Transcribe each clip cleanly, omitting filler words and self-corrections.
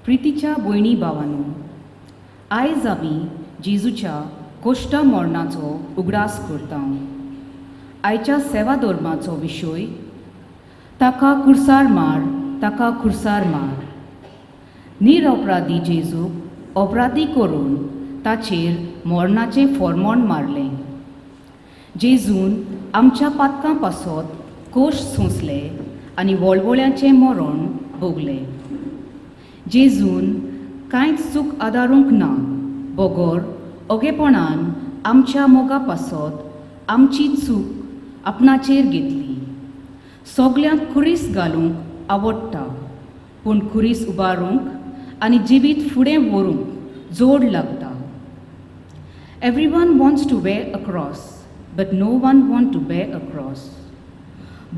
प्रितीच्या भयणी भावानू, आयज आमी जेजूच्या कोश्टा मरणाचो उगडास करता. आयच्या सेवा धर्माचो विशय ताका कुर्सार मार, ताका कुर्सार मार. निरअपराधी जेजूक अपराधी करून ताचेर मरणाचें फॉर्मोण मारलें. जेजून आमच्या पातकां पासत कोश सोंसले आनी वळवळ्याचें मरण भोगलें. जेजून कांयच चूक आदारूंक ना, बगर ओगेपणान आमच्या मोगा पासत आमची चूक आपणाचेर घेतली. सगल्यांक खुरीस घालूंक आवडटा, पूण खुरीस उबारूंक आनी जिवीत फुडें व्हरूंक जोड लागता. Everyone wants to wear a cross, but no one want to bear a cross.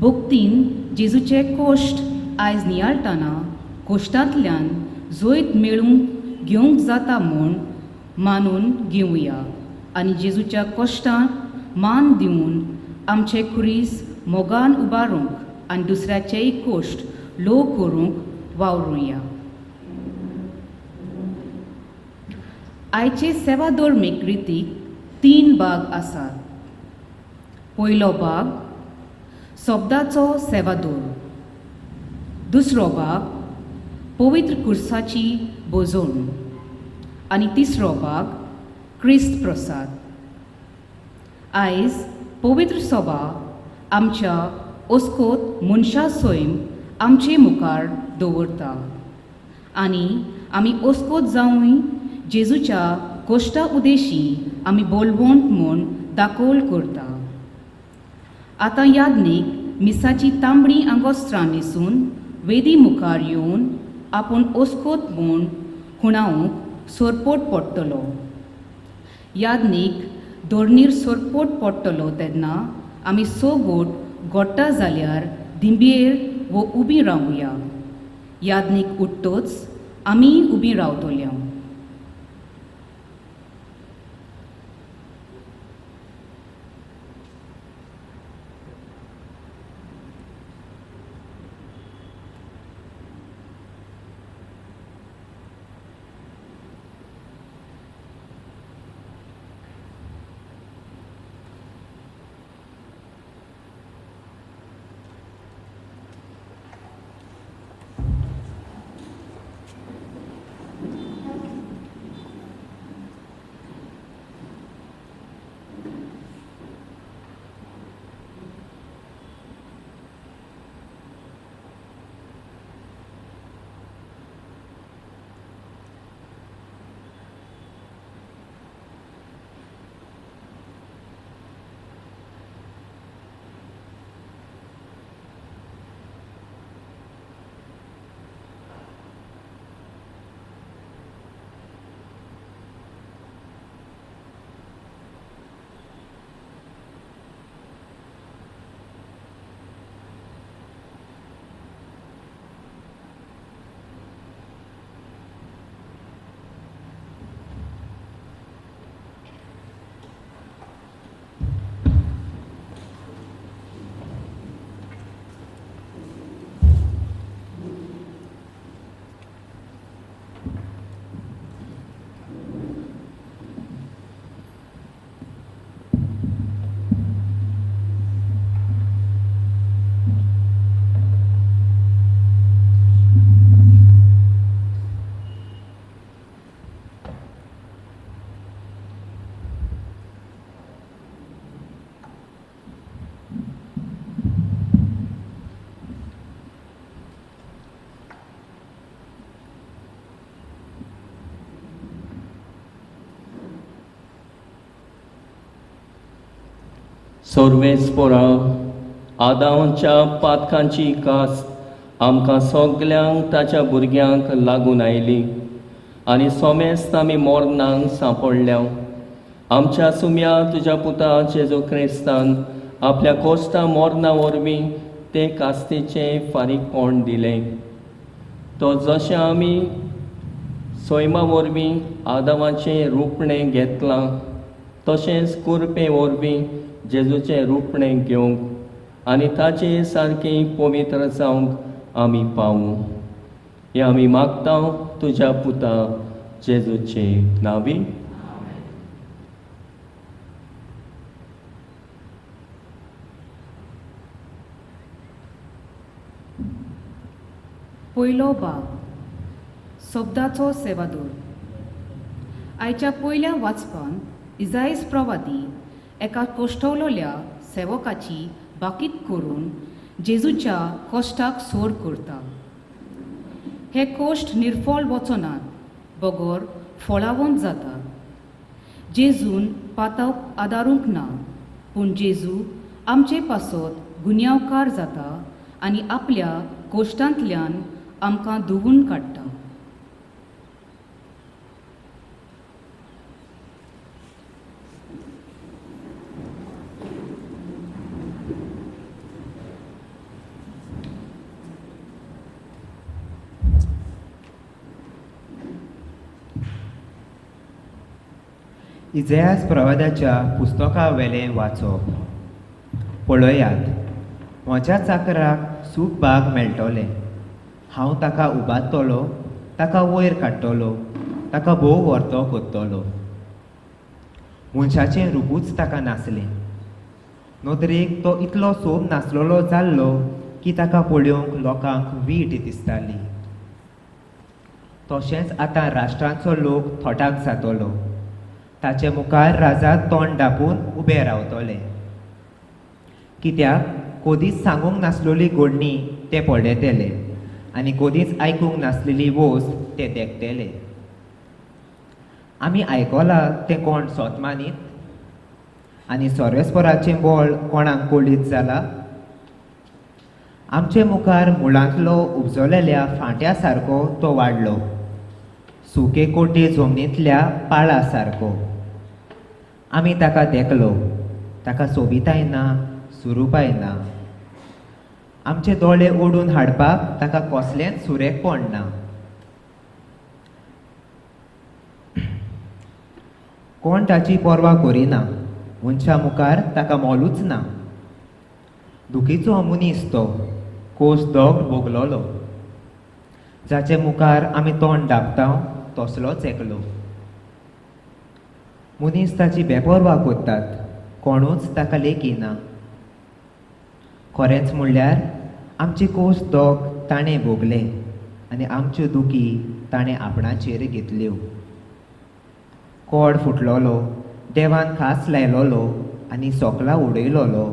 भक्तीन जेजूचे कोश्ट आयज नियाळटाना कोश्टांतल्यान जैत मेळूंक घेवंक जाता म्हूण मानून घेवया आनी जेजूच्या कश्टांक मान दिवन आमचे खुरीस मोगान उबारूंक आनी दुसऱ्याचेय कोश्ट ल्हव करूंक वावरुया. आयचे सेवा धर्मीक रितीक तीन भाग आसात. पयलो भाग शब्दाचो सेवादोर, दुसरो भाग पवित्र कुर्साची भोजवण आनी तिसरो भाग क्रिस्त प्रसाद. आयज पवित्र सभा आमच्या ओस्कोत मनशा सैम आमचे मुखार दवरता आनी आमी ओस्कोत जावूय जेजूच्या कोश्टा उदेशी आमी बोलवंत म्हूण दाखोल करता. आतां यादनीक मिसाची तांबडी आंगोस्त्रां न्हेसून वेदी मुखार येवन आपूण ओस्कोत म्हूण खुणावंक सोरपोट पडटलो. यादनीक धोरणीर सोरपोट पडटलो तेन्ना आमी स गोट गोट्टा जाल्यार दिंबयेर वो उबी रावया. यादनीक उठ्ठोच आमी उबी रावतल्या. सर्वेस्पोरा आदांच्या पातकांची कास्त आमकां सगल्यांक ताच्या भुरग्यांक लागून आयली आनी सोमेस्त आमी मोरनांक सांपडल्या. आमच्या सुम्या तुज्या पुता जेजू क्रिस्तान आपल्या कोश्टा मोरना वरवीं ते कास्तीचें फारीकपण दिलें. तो जशें आमी सैमा वरवीं आदावाचें रुपणें घेतलां तशेंच कुरपे वरवीं जेजूचें रुपणें घेवंक आनी ताचे सारकें पवित्र जावंक आमी पावूं. हें आमी मागता तुज्या पुता जेजूचे नांवी. पयलो भाग शब्दाचो सेवादोर. आयच्या पयल्या वाचपान इजायस प्रवादी एका कोश्टवलोल्या सेवकाची बाकीत करून जेजूच्या कश्टाक सोर करता. हे कोश्ट निर्फळ वचनात बगर फळावंत जातात. जेजून पाताव आदारूंक ना, पूण जेजू आमचे पासत गुन्यांवकार जाता आनी आपल्या कोश्टांतल्यान आमकां धुवून काडटा. इजयास प्रवादाच्या पुस्तका वेलें वाचप. पळयात, म्हज्या चाकराक सूख बाग मेळटलें. हांव ताका उबारतलो, ताका वयर काडटलो, ताका भोव व्हरतो कोत्तलो. मनशाचें रुपूच ताका नासलें. नदरेक तो इतलो सोब नासलेलो जाल्लो की ताका पळोवंक लोकांक वीट दिसताली. तशेंच आतां राष्ट्रांचो लोक थोटाक जातलो. ताचे मुखार राजा तोंड धांपून उबे रावतले. कित्याक कोदीच सांगूंक नासलेली गोडणी ते पळयतले आनी कोदीच आयकूंक नासलेली वोस्त ते देखतले. आमी आयकलां तें कोण सोत मानीत आनी सोरेस्पराचें बळ कोणाक कळीत जाला? आमचे मुखार मुळांतलो उपजलेल्या फांट्या सारको तो वाडलो, सुके कोटे जमनींतल्या पाळा सारको. आमी ताका देखलो, ताका सोबिताय ना, सुरुपाय ना. आमचे दोळे ओडून हाडपाक ताका कसलेंच सुरेकपण ना. कोण ताची पर्वा करिना, मनशा मुखार ताका मोलूच ना. दुखीचो मनीस तो, कोस दोग भोगलोलो. जाचे मुखार आमी तोंड धांपता तसलोच एकलो. मनीस ताची बेपर्वा करतात, कोणूच ताका लेखिना. खरेंच म्हणल्यार आमची कोस दोग ताणें भोगले आनी आमच्यो दुखी ताणें आपणाचेर घेतल्यो. कोड फुटलोलो, देवान खास लायलोलो आनी सोकला उडयलोलो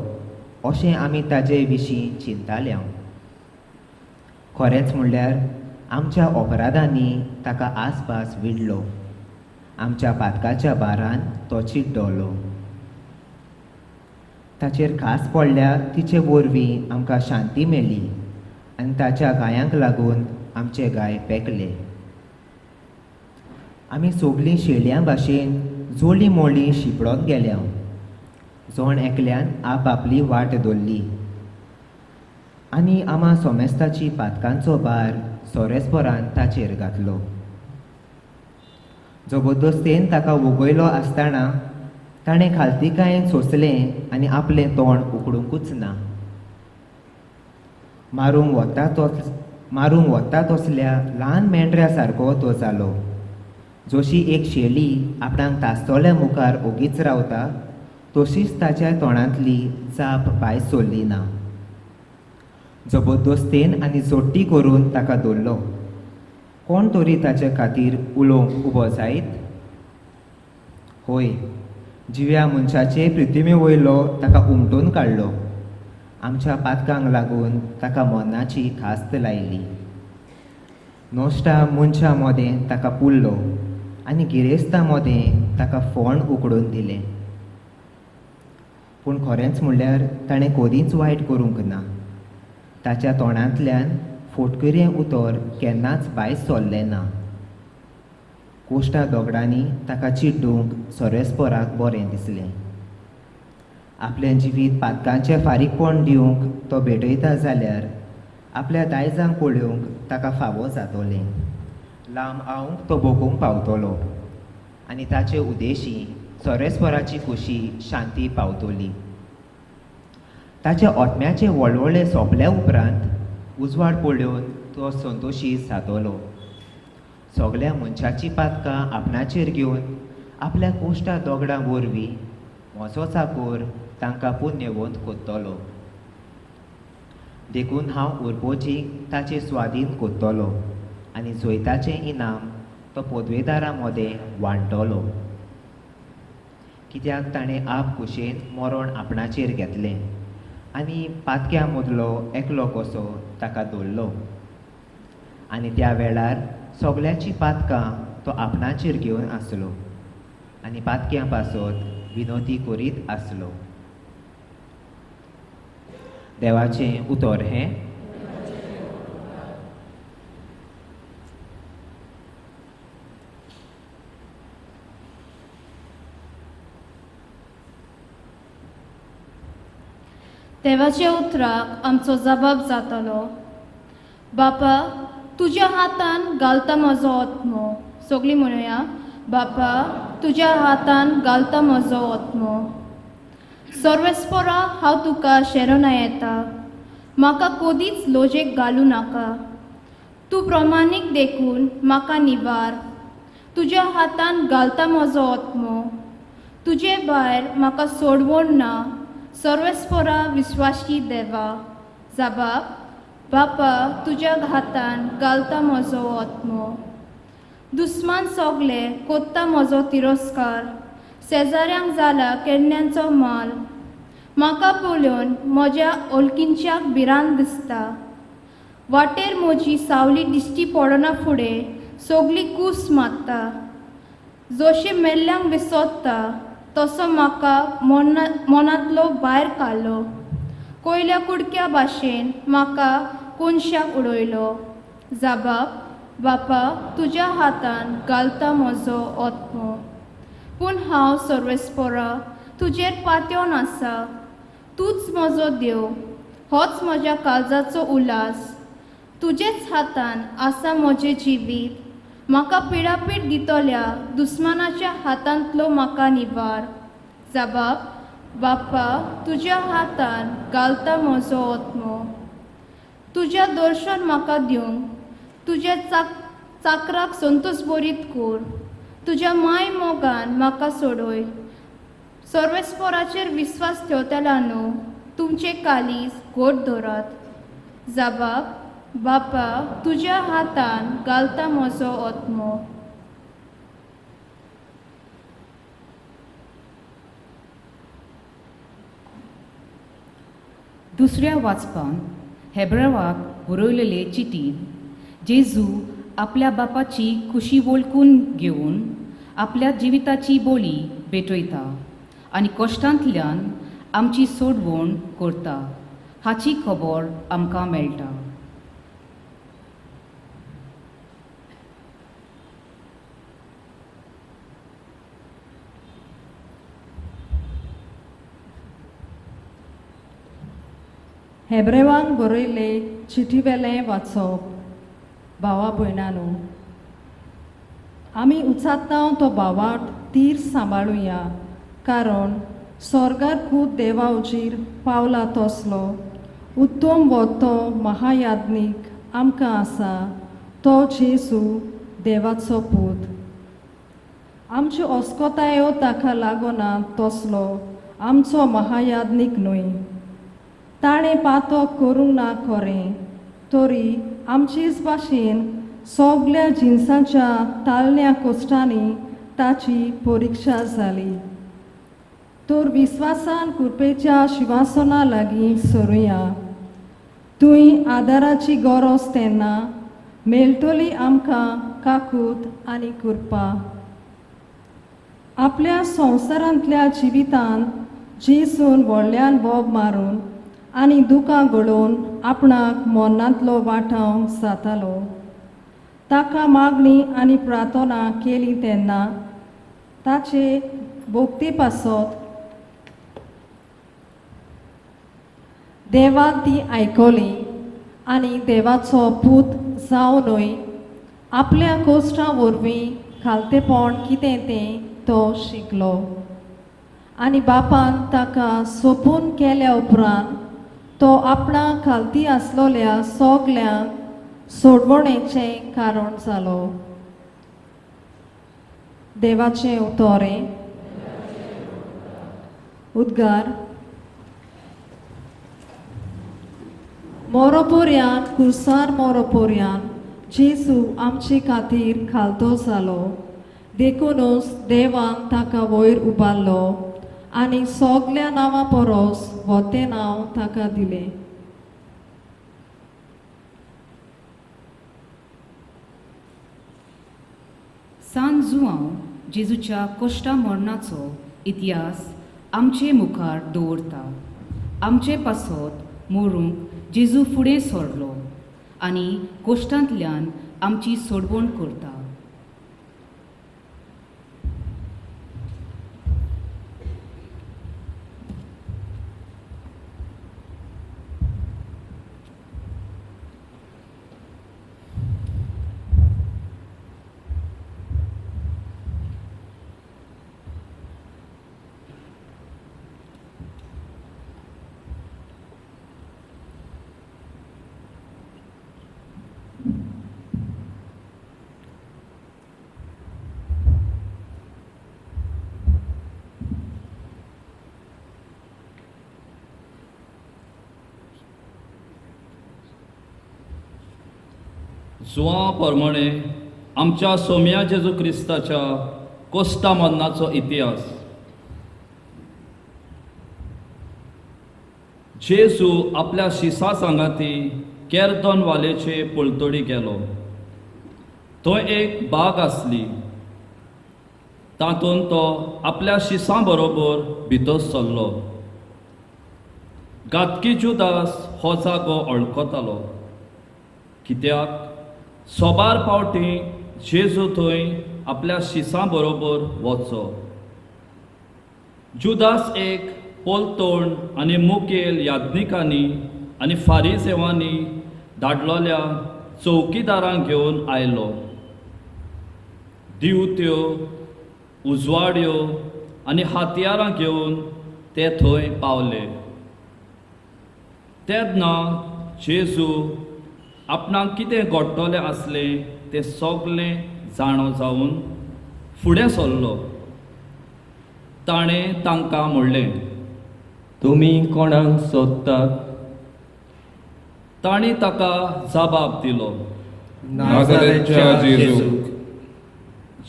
अशें आमी ताजे विशीं चिंताल्या. खरेंच म्हणल्यार आमच्या अपराधांनी ताका आसपास विडलो, आमच्या पातकाच्या भारान तो चिड्डलो. ताचेर खास पडल्या तिचे वरवीं आमकां शांती मेळ्ळी आनी ताच्या गायांक लागून आमचे गाय पेकले. आमी सोगलीं शेळयां भाशेन जोली मोळी शिंपडोन गेल्या. जण एकल्यान आप आपली वाट धरली आनी आमा सोमेस्ताची पातकांचो भार सोरेसपरान ताचेर घातलो. जबरदस्तेन ताका वगयलो आसतना ताणें खालतीकायेन सोंसलें आनी आपलें तोंड उकडुंकूच ना. मारूंक वता तसल्या ल्हान मेंढऱ्या सारको तो जालो. जशी एक शेळी आपणाक तासतल्या मुखार ओगीच रावता तशीच ताच्या तोंडांतली जाप भायर सरली ना. जबरदस्तेन आनी जोट्टी करून ताका धरलो. कोण तरी ताचे खातीर उलोवंक उबो जायत? होय, जिव्या मनशाचे प्रतिमे वयलो ताका उमटून काडलो. आमच्या पातकांक लागून ताका मरणाची खास्त लायली. नश्टा मनशां मदें ताका पुरलो आनी गिरेस्तां मदें ताका फोंड उकडून दिलें. पूण खरेंच म्हणल्यार ताणें कदींच वायट करूंक ना. ताच्या तोंडांतल्यान फोटकिरें उतर केन्नाच भायर सरलें ना. कोश्टा दोगडांनी ताका चिड्डूंक सोरेस्पराक बरें दिसलें. आपलें जिवीत पातकांचें फारीकपण दिवंक तो भेटयता जाल्यार आपल्या दायजांक पळोवंक ताका फावो जातलें. लांब आवंक तो भोगूंक पावतलो आनी ताचे उदेशी सोरेस्पराची खोशी शांती पावतली. ताच्या ओतम्याचे वळवळे सोंपल्या उपरांत उजवाड पळोवन तो संतोशी जातलो. सगळ्या मनशाचीं पातकां आपणाचेर घेवन आपल्या कोश्टा दोगडां वरवीं म्हजो चाकोर तांकां पुण्यवंत कोत्तलो. देखून हांव उरपोजीक ताचे स्वादीन कोत्तलो आनी जैताचें इनाम तो पदवेदारां मदें वांट्टलो. कित्याक ताणें आप कुशेन मरण आपणाचेर घेतलें आनी पातक्यां मदलो एकलो कसो ताका धरलो आनी त्या वेळार सगळ्याचीं पातकां तो आपणाचेर घेवन आसलो आनी पातक्यां पासत विनोती करीत आसलो. देवाचें उतर हें. देवाच्या उतराक आमचो जबाब जातलो. बापा तुज्या हातान घालता म्हजो आत्मो. सगळीं म्हणुया, बापा तुज्या हातान घालता म्हजो आत्मो. सर्वेस्परा हांव तुका शरणा येता, म्हाका कदीच लोजेक घालूं नाका. तूं प्रमाणीक देखून म्हाका निवार. तुज्या हातान घालता म्हजो आत्मो. तुजे भायर म्हाका सोडवण ना. सर्वेस्परा विस्वाशी देवा. जबाब, बापा तुज्या हातान घालता म्हजो आत्मो. दुस्मान सोगले कोत्ता म्हजो तिरस्कार. शेजाऱ्यांक जाला केन्नाचो माल. म्हाका पळोवन म्हज्या ओलकिंच्याक भिरांत दिसता. वाटेर म्हजी सावली दिश्टी पडना फुडें सगली कूस मारता. जशें मेल्ल्यांक विसरता तसो म्हाका मनांतलो भायर काडलो. कोयल्या कुडक्या भाशेन म्हाका कोनशाक उडयलो. जबाब, बापा तुज्या हातान घालता म्हजो आत्मो. पूण हांव सर्वेस्परा तुजेर पातयेवन आसा. तूंच म्हजो देव, होच म्हज्या काळजाचो उल्हास. तुजेच हातान आसा म्हजें जिवीत. म्हाका पिडापीड दितल्या दुस्मानाच्या हातांतलो म्हाका निवार. जबाब, बापा तुज्या हातान घालता म्हजो आत्मो. तुज्या दर्शन म्हाका दिवंक तुज्या चाकराक संतोश बरीत कर. तुज्या माय मोगान म्हाका सोडय. सर्वेस्पराचेर विस्वास ठेवतल्या न्हू तुमचे कालीज घट धरात. जबाब, बापा तुज्या हातान घालता म्हजो आत्मो. दुसऱ्या वाचपान हेब्रेवाक बरयलेले चिटीन जेजू आपल्या बापाची खुशी वळखून घेवन आपल्या जिविताची बोली भेटयता आनी कश्टांतल्यान आमची सोडवण करता हाची खबर आमकां मेळटा. हेब्रेवांक बरयल्ले चिटीवेलें वाचप. भावा भयणानो, आमी उचातां तो भावाट तीर सांबाळुया, कारण स्वर्गार खूब देवा उजीर पावला तसलो उत्तम वो तो महायाज्ञीक आमकां आसा, तो जेजू देवाचो पूत. आमच्यो अस्कोतायो ताका लागना तसलो आमचो महायाज्ञीक न्हय. ताणें पातक करूंक ना खरें, तरी आमचेच भाशेन सगल्या जिनसांच्या तालण्या कोश्टांनी ताची परिक्षा जाली. तर विस्वासान कृपेच्या शिवासना लागीं सरुया. थंय आदाराची गरज तेन्ना मेळटली आमकां काकूत आनी कृपा. आपल्या संवसारांतल्या जिवितांत जेजून व्हडल्यान बोब मारून आनी दुकां गळोवन आपणाक मरणांतलो वाटावंक जातालो. ताका मागणी आनी प्रार्थना केली तेन्ना ताचे भोक्ती पासत देवान ती आयकली आनी देवाचो पूत जावनूय आपल्या कोश्टां वरवीं खालतेपण कितें तें तो शिकलो. आनी बापान ताका सोपून केल्या उपरांत तो आपणा खालती आसलोल्या सगल्यांक सोडवणेचें कारण जालो. देवाचें उतोरें. उद्गार. मोरोपोरयान कुर्सार मोरोपोरयान जेजू आमचे खातीर खालतो जालो, देखूनच देवान ताका वयर उबारलो आनी सगल्या नांवां परस व्हतें नांव ताका दिलें. सान जुआंव जेजूच्या कोश्टा मरणाचो इतिहास आमचे मुखार दवरता. आमचे पासत मरूंक जेजू फुडें सरलो आनी कोश्टांतल्यान आमची सोडवण करता. जुआं प्रमाणे आमच्या सोम्या जेजू क्रिस्ताच्या कोस्टा मरणाचो इतिहास. जेजू आपल्या शिसा सांगाती केरदोन वालेचे पलतडी गेलो. थंय एक बाग आसली, तातूंत तो आपल्या शिसां बरोबर भितर सरलो. घातकी जुदास हो जागो वळखतालो, कित्याक सोबार पावटी जेजू थंय आपल्या शिसां बरोबर वचो. जुदास एक पोलतोण आनी मुखेल याज्ञिकांनी आनी फारीसेवांनी धाडलोल्या चौकीदारांक घेवन आयलो. दिवत्यो, उजवाड्यो आनी हातयारां घेवन ते थंय पावले. तेन्ना जेजू आपणाक कितें घडटलें आसलें तें सगलें जाणो जावन फुडें सरलो. ताणें तांकां म्हणलें, तुमी कोणाक सोदतात? तांणी ताका जबाब दिलो, नाझारेथच्या जेजूक.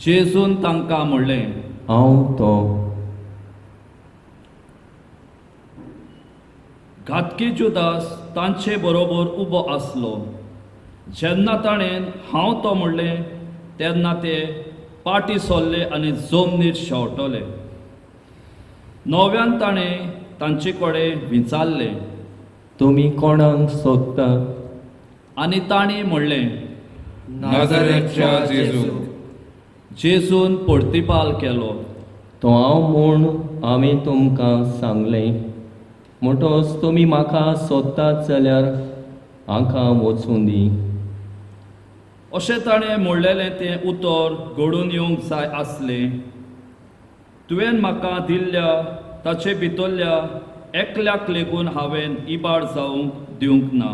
जेजून तांकां म्हणलें, हांव तो. घातकी जुदास तांचे बरोबर उबो आसलो. जेन्ना ताणें हांव तो म्हणलें तेन्ना ते पाटी सरले आनी जमनीर शेंवटले. नव्यान ताणें तांचे कडेन विचारलें, तुमी कोणाक सोदतात? आनी तांणी म्हणलें, नाझारेथच्या जेजूक. जेजून परतिपाल केलो, तो हांव म्हूण हांवें तुमकां सांगलें. म्हणटकच तुमी म्हाका सोदतात जाल्यार हांकां वचूं दी. अशें ताणें म्हणलेलें तें उतर घडून येवंक जाय आसलें. तुवें म्हाका दिल्ल्या ताचे भितरल्या एकल्याक लेगून हांवें इबाड जावंक दिवंक ना.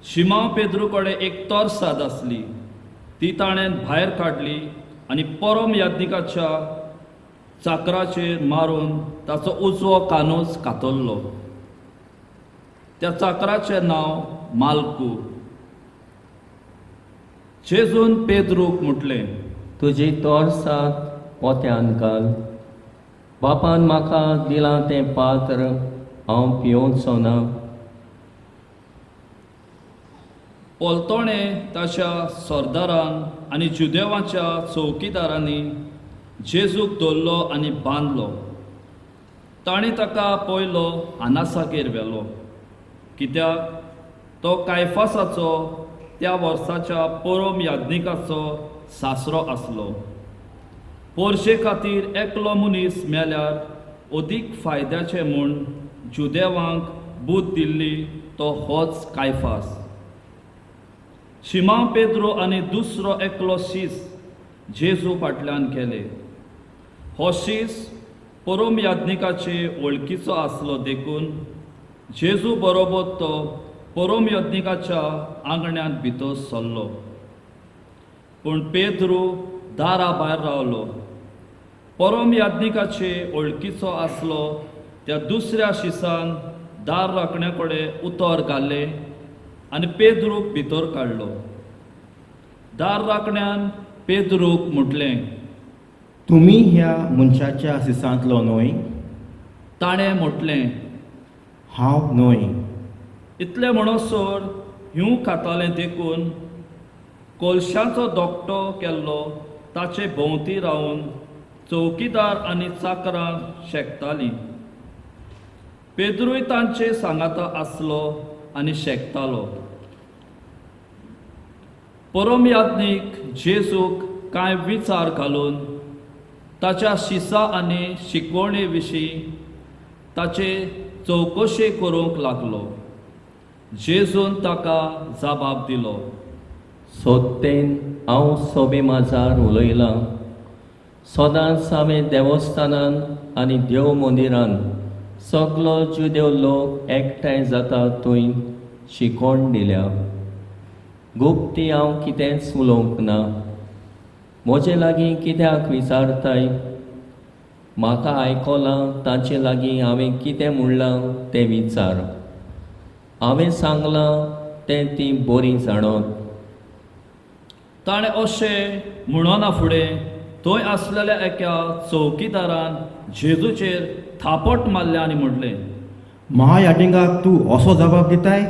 शिमांव पेद्रू कडेन एक तरसाद आसली, ती ताणें भायर काडली आनी परम याज्ञिकाच्या चाकराचेर मारून ताचो उजवो कानूच कातरलो. त्या चाकराचें नांव मालकू. जेजून पेद्रूक म्हटलें, तुजी तरसाद पोत्यान घाल. बापान म्हाका दिलां तें पात्र हांव पियोवचो ना. पोलतोणे ताच्या सरदारान आनी जुदेवाच्या चौकीदारांनी जेजूक धरलो आनी बांदलो. तांणी ताका पयलो आनासागेर व्हेलो, कित्याक तो कायफासाचो त्या वर्साच्या परम याज्ञिकाचो सासरो आसलो. पोरशे खातीर एकलो मनीस मेल्यार अदीक फायद्याचें म्हूण जुदेवांक बूद दिल्ली तो होच कायफास. शिमांव पेद्रो आनी दुसरो एकलो शीस जेजू फाटल्यान गेले. हो शीस परम याज्ञिकाचे वळखीचो आसलो, देखून जेजू बरोबर तो परोम यज्ञिकाच्या आंगण्यांत भितर सरलो. पूण पेद्रू दारा भायर रावलो. परोम याज्ञिकाचे वळखीचो आसलो त्या दुसऱ्या शिसान दार राखण्या कडेन उतर घालें आनी पेद्रूक भितर काडलो. दार राखण्यान पेद्रूक म्हटलें, तुमी ह्या मनशाच्या सिसांतलो न्हय? ताणें म्हटलें, हांव न्हय. इतलें म्हणसर ह्यूं खातालें देखून कोलशाचो धोकटो केल्लो ताचे भोंवती रावन चौकीदार आनी चाकरां शेकतालीं. पेद्रूय तांचे सांगाता आसलो आनी शेकतालो. परोम याज्ञीक जेजूक कांय विचार घालून ताच्या शिसा आनी शिकवणे विशीं ताचे चवकशे करूंक लागलो. जेजून ताका जबाब दिलो, सोत्तेन हांव सोबे माजार उलयलां. सदांच हांवें देवस्थानान आनी देव मंदिरान सगलो जुदेव लोक एकठांय जाता थंय शिकोण दिल्या. गुप्ती हांव कितेंच उलोवंक ना. म्हजे लागीं कित्याक विचारताय? म्हाका आयकलां तांचे लागीं हांवें कितें म्हणलां तें विचार. हांवें सांगलां तें तीं बरीं जाणत. ताणें अशें म्हणना फुडें थंय आसलेल्या एका चौकीदारान जेजूचेर थापट मारलें आनी म्हणलें, महायादिंगाक तूं असो जबाब दिताय?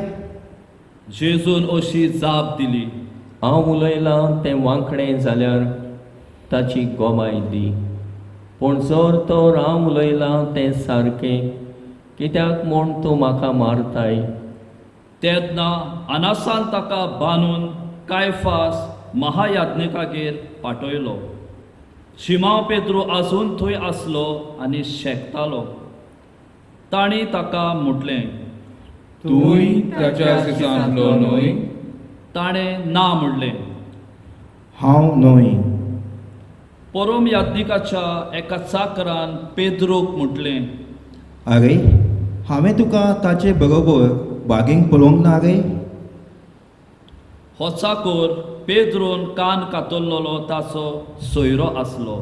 जेजून अशी जाप दिली, हांव उलयलां तें वांकडें जाल्यार ताची गोमाय दी, पूण जर तर हांव उलयलां तें सारकें कित्याक म्हूण तूं म्हाका मारताय? तेन्ना अनासान ताका बांदून कायफास महायाज्ञिकागेर पाठयलो. शिमांव पेद्रू आजून थंय आसलो आनी शेकतालो. तांणी ताका म्हटलें, तूंय ताच्या सिसांतलो न्हय? ताणें ना म्हणलें. हांव न्हय. परोम याज्ञिकाच्या एका चाकरान पेद्रूक म्हटलें, आरे, हांवें तुका ताचे बरोबर बागेंत पळोवंक ना रे? हो चाकोर पेद्रून कान कातरलेलो ताचो सोयरो आसलो.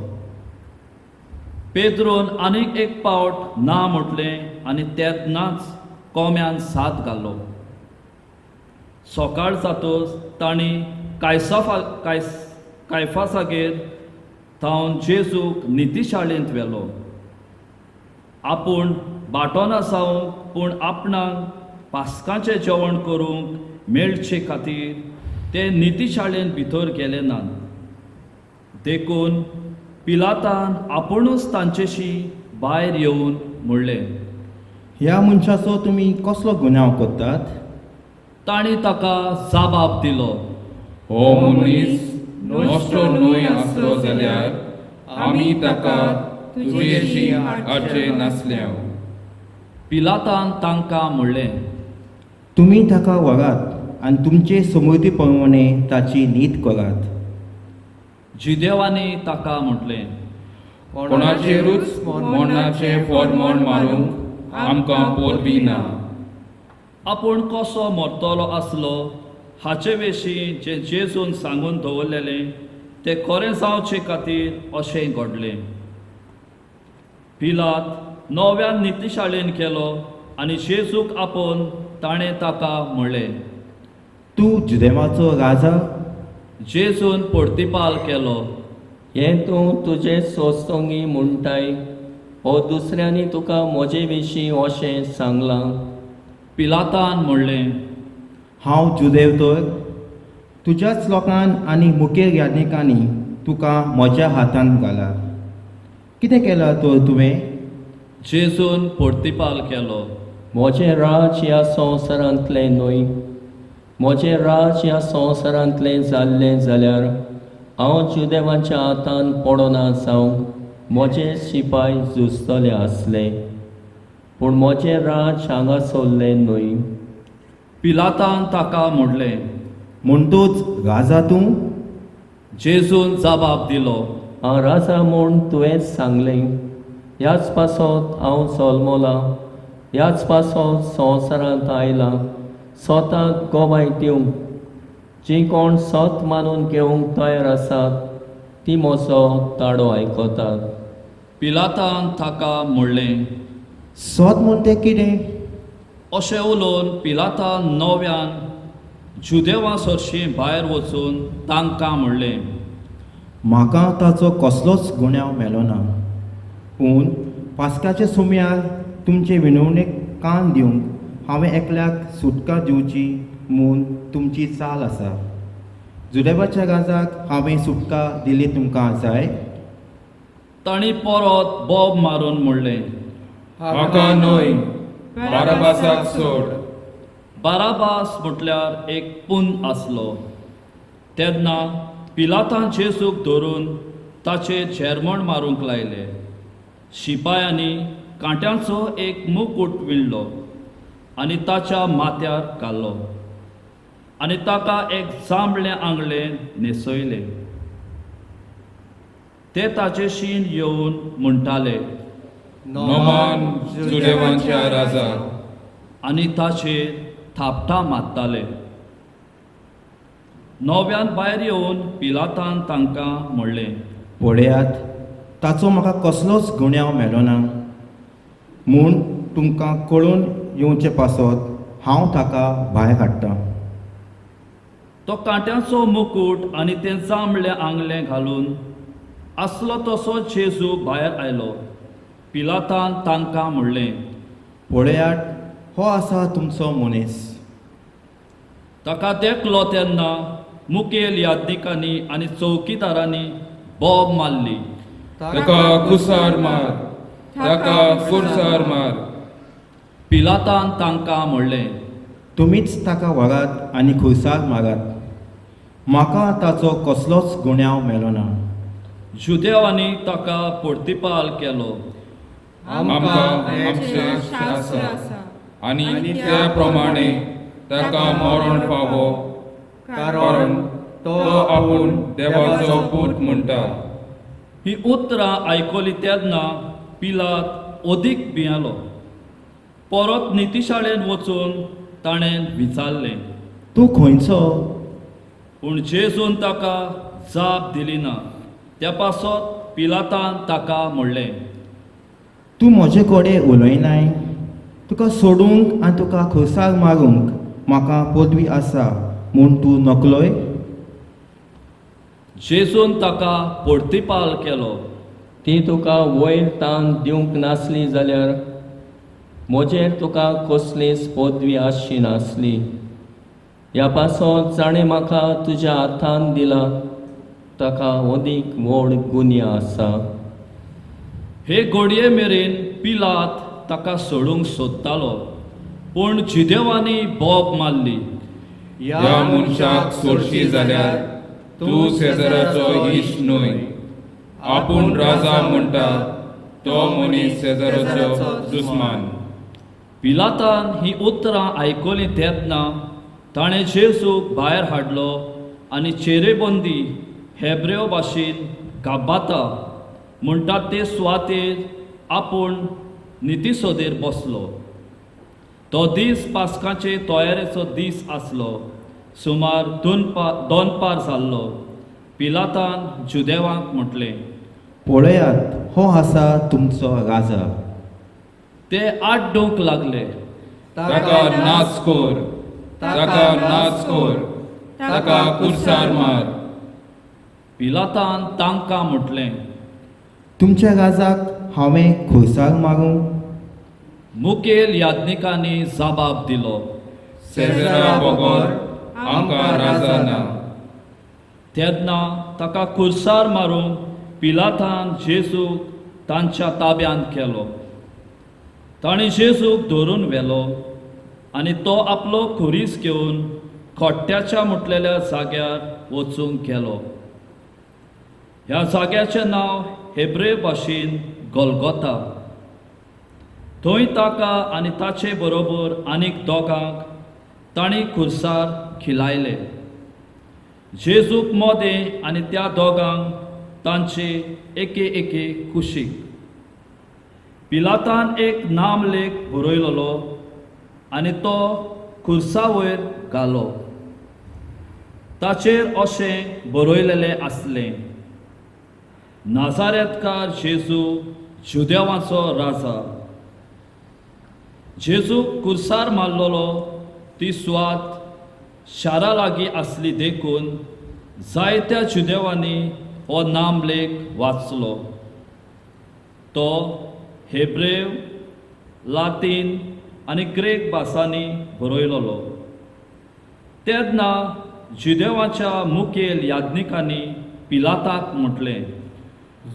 पेद्रून आनीक एक पावट ना म्हटलें आनी तेन्नाच कोम्यान साद घालो. सकाळ जातच तांणी कायफासागेर थावन जेजूक नितीशाळेंत व्हेलो. आपूण बाटोना जावंक पूण आपणाक पास्काचें जेवण करूंक मेळचे खातीर ते नितीशाळेंत भितर गेले नात. देखून पिलातान आपुणूच तांचेशी भायर येवन म्हणलें, ह्या मनशाचो तुमी कसलो गुन्यांव करतात? तांणी ताका जबाब दिलो, हो मनीस नश्टो न्हय आसलो जाल्यार आमी ताका तुजेशी हाडचे नासले. पिलातान तांकां म्हणलें, तुमी ताका व्हरात आनी तुमचे समृद्धी प्रमाणे ताची नीत करात. जुदेवांनी ताका म्हटलें, कोणाचेरूच मरणाचें फॉर्मोण मारूंक आमकां पोरबी ना. आपूण कसो मरतलो आसलो हाचे विशीं जें जेजून सांगून दवरलेलें तें खरें जावचे खातीर अशें घडलें. पिलात नव्यान नितीशाळेन गेलो आनी जेजूक आपोवन ताणें ताका म्हणलें, तूं जुदेवाचो राजा? जेजून प्रतिपाल केलो, हें तूं तुजे सोस्तोंगी म्हणटाय ओ दुसऱ्यांनी तुका म्हजे विशीं अशें सांगलां? पिलातान म्हणलें, हांव जुदेव तर? तुज्याच लोकान आनी मुखेल याज्ञिकांनी तुका म्हज्या हातांत घाला. कितें केलां तर तुवें? जेजून प्रतिपाल केलो, म्हजें राज ह्या संवसारांतलें न्हय. म्हजें राज ह्या संवसारांतलें जाल्लें जाल्यार हांव जुदेवांच्या हातान पडना जावंक म्हजे शिपाय झुजतले आसले, पूण म्हजें राज हांगा सरलें न्हय. पिलातान ताका म्हणलें, म्हणटूच राजा तूं? जेजून जबाब दिलो, हांव राजा म्हूण तुवेंच सांगलें. ह्याच पासत हांव जल्मलां, ह्याच पासत संवसारांत आयलां, स्वताक गोवाय दिवंक जीं कोण सत मानून घेवंक तयार आसात ती म्हजो ताळो आयकतात. पिलातान ताका म्हणलें, सोद म्हूण तें कितें? अशें उलोवन पिलातान नव्यान जुदेवा सरशीं भायर वचून तांकां म्हणलें, म्हाका ताचो कसलोच गुन्यांव मेलो ना, पूण पास्काच्या सुमयार तुमचे विनवणेक कान दिवंक हांवें एकल्याक सुटका दिवची म्हूण तुमची चाल आसा. जुदेवाच्या राजाक हांवें सुटका दिली तुमकां जाय? तांणी परत बोब मारून म्हणलें, हाका न्हय, बाराबासाक सोड. बाराबास म्हटल्यार एक पून आसलो. तेन्ना पिलातान जेजूक धरून ताचेर झेरमण मारूंक लायले. शिपायांनी कांट्यांचो एक मुकूट विणलो आनी ताच्या माथ्यार घालो आनी ताका एक जांबळें आंगलें न्हेसयलें. ते ताचेशीन येवन म्हणटाले, नोमान जुदेवांच्या राजा. आनी ताचेर थापटां मारताले. नव्यान भायर येवन पिलातान तांकां म्हणलें, पळयात, ताचो म्हाका कसलोच गुन्यांव मेलो ना, म्हूण तुमकां कळून येवचे पासत हांव ताका भायर हाडटा. तो कांट्याचो मुकूट आनी तें जांबळें आंगलें घालून आसलो तसो जेजू भायर आयलो. पिलातान तांकां म्हणलें, पळयात, हो आसा तुमचो मनीस. ताका देखलो तेन्ना मुखेल याज्ञिकांनी आनी चौकीदारांनी बोब मारली. ताका कुसार मार, ताका कुर्सार मार. पिलातान तांकां म्हणलें, तुमीच ताका व्हरात आनी खुर्सार मारात, म्हाका ताचो कसलोच गुन्यांव मेलो ना. जुदेवांनी ताका प्रतिपाल केलो, आमकां आमचें शास्त्र आसा आनी त्या प्रमाणे ताका मरण फावो, कारण तो आपूण देवाचो पूत म्हणटा. ही उतरां आयकली तेन्ना पिलात अदीक भियेलो. परत नितीशाळेंत वचून ताणें विचारलें, तूं खंयचो? पूण जेजून ताका जाप दिली ना. त्या पासत पिलातान ताका म्हणलें, तूं म्हजे कडेन उलयनाय? तुका सोडूंक आनी तुका खुर्सार मारूंक म्हाका पदवी आसा म्हूण तूं नकलोय? जेजून ताका प्रतिपाल केलो, ती तुका वयर तान दिवंक नासली जाल्यार म्हजेर तुका कसलीच पदवी आसची नासली. ह्या पासत जाणें म्हाका तुज्या हातान दिला ताका अदीक व्हड गुन्यांव आसा. हे घडये मेरेन पिलात ताका सोडूंक सोदतालो, पूण जिदेवांनी बोब मारली. ह्या मनशाक सोडशी जाल्यार तूं शेजाराचो इश्ट न्हय. आपूण राजा म्हणटा तो मनीस शेजाराचो दुस्मान. पिलातान ही उतरां आयकलीं तेन्ना ताणें जेजूक भायर हाडलो आनी चेरेबंदी हेब्रेव भाशेन गाब्बाता म्हणटा ते सुवातेर आपूण नितीसोदेर बसलो. तो दीस पास्काचे तयारेचो दीस आसलो. सुमार दोनपार जाल्लो. पिलातान जुदेवांक म्हटलें, पळयात, हो आसा तुमचो राजा. ते आड्डूंक लागले, ताका नाच कर, ताका नाच कर, ताका कुर्सार मार. पिलातान तांकां म्हटलें, तुमच्या राजाक हांवें खुर्सार मारूं? मुखेल याज्ञिकांनी जबाब दिलो, शेजरा बगर आमकां राजा ना. तेन्ना ताका खुर्सार मारूंक पिलातान जेजूक तांच्या ताब्यांत केलो. ताणें जेजूक धरून व्हेलो आनी तो आपलो खुरीस घेवन खोट्ट्याच्या म्हटलेल्या जाग्यार वचूंक गेलो. ह्या जाग्याचें नांव हेब्रे भाशेन गोलगोता. थंय ताका आनी ताचे बरोबर आनीक दोगांक तांणी खुर्सार खिलायले. जेजूक मोदें आनी त्या दोगांक तांचे एके एके कुशीक. पिलातान एक नामलेख बरयलोलो आनी तो खुर्सा वयर घालो. ताचेर अशें बरयलेलें आसलें, नाजारेतकार जेजू जुदेवांचो राजा. जेजू कुर्सार मारलेलो ती सुवात शारा लागीं आसली देखून जायत्या जुदेवांनी हो नामलेख वाचलो. तो हेब्रेव, लातीन आनी ग्रेक भासांनी बरयलेलो. तेन्ना जुदेवाच्या मुखेल याज्ञिकांनी पिलाताक म्हटलें,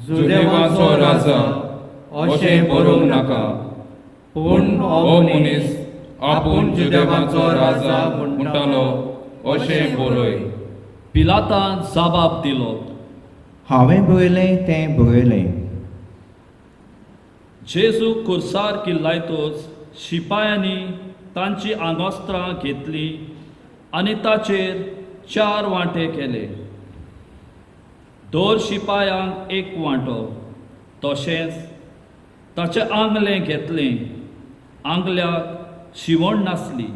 जुदेवांचो राजा अशें बरोवंक नाका, पूण हो मनीस आपूण जुदेवांचो राजा म्हणटालो अशें बरय. पिलातान जबाब दिलो, हांवें बरयलें तें बरयलें. जेजू कुर्सार किल्लायतोच शिपायांनी तांची आंगोस्त्रां घेतलीं आनी ताचेर 4 वांटे केले. दर शिपायांक 1 वांटो. तशेंच ताचें आंगलें घेतलें. आंगल्याक शिवण नासली.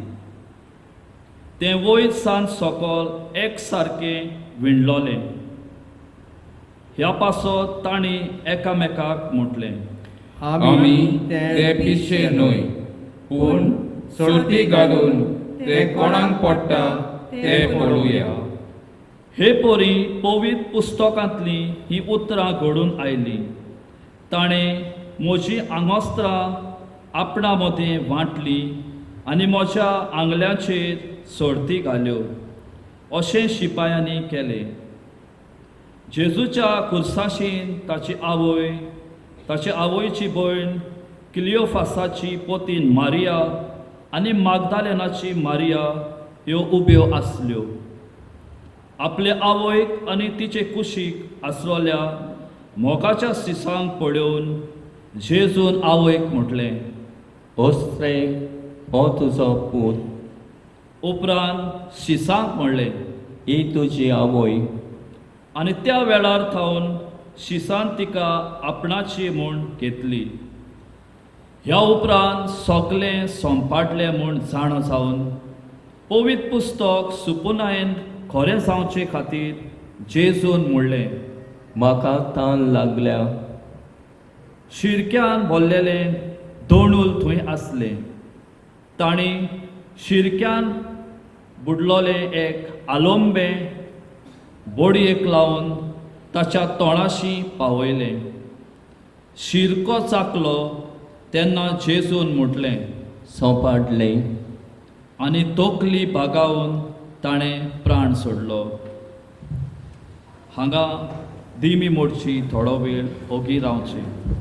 तें वयर सान सकल एक सारकें विणलोलें. ह्या पासत तांणी एकामेकाक म्हटलें, आमी ते पिशे न्हय, पूण सोर्ती घालून ते कोणाक पडटा ते पळोवया. हे परी पवित्र पुस्तकांतलीं हीं उतरां घडून आयलीं. ताणें म्हजीं आंगोस्त्रां आपणा मदें वांटलीं आनी म्हज्या आंगल्याचेर सोर्ती घाल्यो. अशें शिपायांनी केलें. जेजूच्या कुर्साशीन ताची आवय, ताचे आवयची भयण क्लियोफासाची पोतीन मारिया आनी मागदालेनाची मारिया ह्यो उब्यो आसल्यो. आपले आवयक आनी तिचे कुशीक आसलेल्या मोगाच्या सिसांक पळोवन जेजून आवयक म्हटलें, ओस्त्रे, हो तुजो पूत. उपरांत शिसांक म्हणलें, ही तुजी आवय. आनी त्या वेळार थावन शिसान तिका आपणाची म्हूण घेतली. ह्या उपरांत सगलें सोंपाटलें म्हूण जाणा जावन पवित्र पुस्तक सुपुनायन खरें जावचे खातीर जेजून म्हणलें, म्हाका तान लागल्या. शिरक्यान भरलेलें दोणूल थंय आसलें. तांणी शिरक्यान बुडलोलें एक आलोंबें बोडयेक लावन ताच्या तोंडाशी पावयलें. शिरको चाकलो तेन्ना जेजून म्हटलें, सोंपाटलें. आनी तकली बागावन ताणें प्राण सोडलो. हांगा दिमी मोडची थोडो वेळ ओगी रावचें.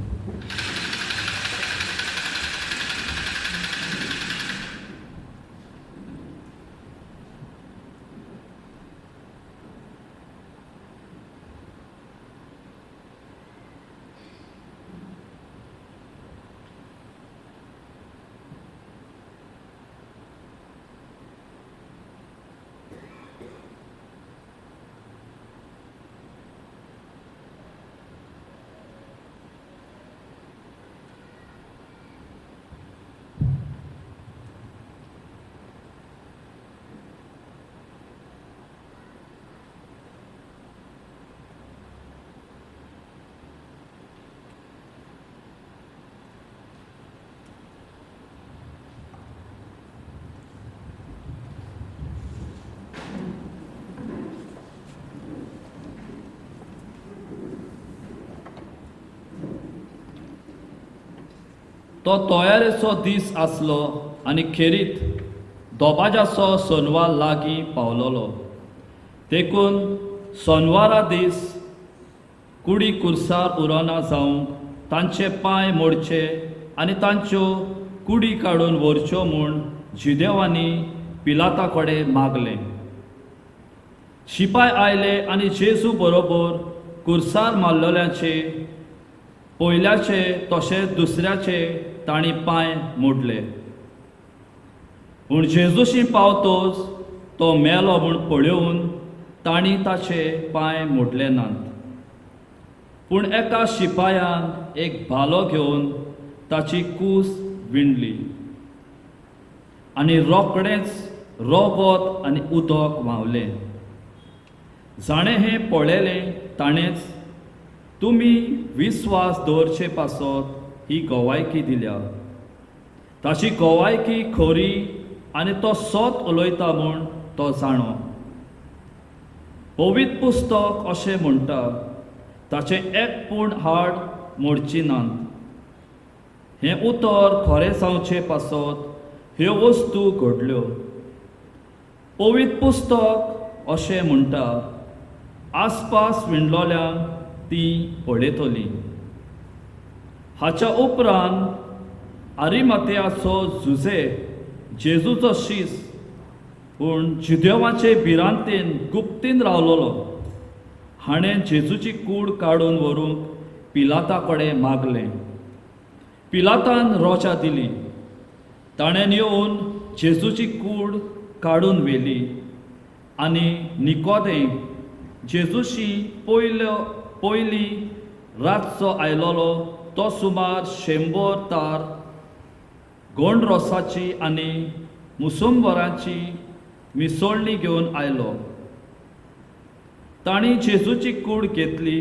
तो तयारेचो दीस आसलो आनी खेरीत दोबाजाचो सोनवार लागीं पावलोलो. देखून सोनवारा दीस कुडी कुर्सार उरना जावंक तांचे पांय मोडचे आनी तांच्यो कुडी काडून व्हरच्यो म्हूण जुदेवांनी पिलाता कडेन मागलें. शिपाय आयले आनी जेजू बरोबर कुर्सार मारलेल्यांचे पयल्याचे तशेंच दुसऱ्याचे तांणी पांय मोडले. पूण जेजूशी पावतोच तो मेलो म्हूण पळोवन तांणी ताचे पांय मोडले नात. पूण एका शिपायान एक भालो घेवन ताची कूस विणली आनी रोखडेंच रोगोत आनी उदक व्हांवलें. जाणें हें पळयलें ताणेंच तुमी विस्वास दवरचे पासत ही गवायकी दिल्या. ताची गवायकी खरी आनी तो सत उलयता म्हूण तो जाणो. पवित्र पुस्तक अशें म्हणटा, ताचें एक पूण हाड मोडची नात. हें उतर खरें जावचें पासत ह्यो वस्तू घडल्यो. पवित्र पुस्तक अशें म्हणटा, आसपास विणलोल्यांक तीं पळयतलीं. हाच्या उपरांत आरिमातयाचो जुझे जेजूचो शीस पूण जुदेवाचे भिरांतेन गुप्तीन रावलोलो हाणें जेजूची कूड काडून व्हरूंक पिलाता कडेन मागलें. पिलातान रोजा दिली. ताणें येवन जेजूची कूड काडून व्हेली आनी निकोदे जेजूशी पयली रातचो आयलोलो तो सुमार 100 तार गोंडरोसाची आनी मुसंबराची मिसळणी घेवन आयलो. तांणी जेजूची कूड घेतली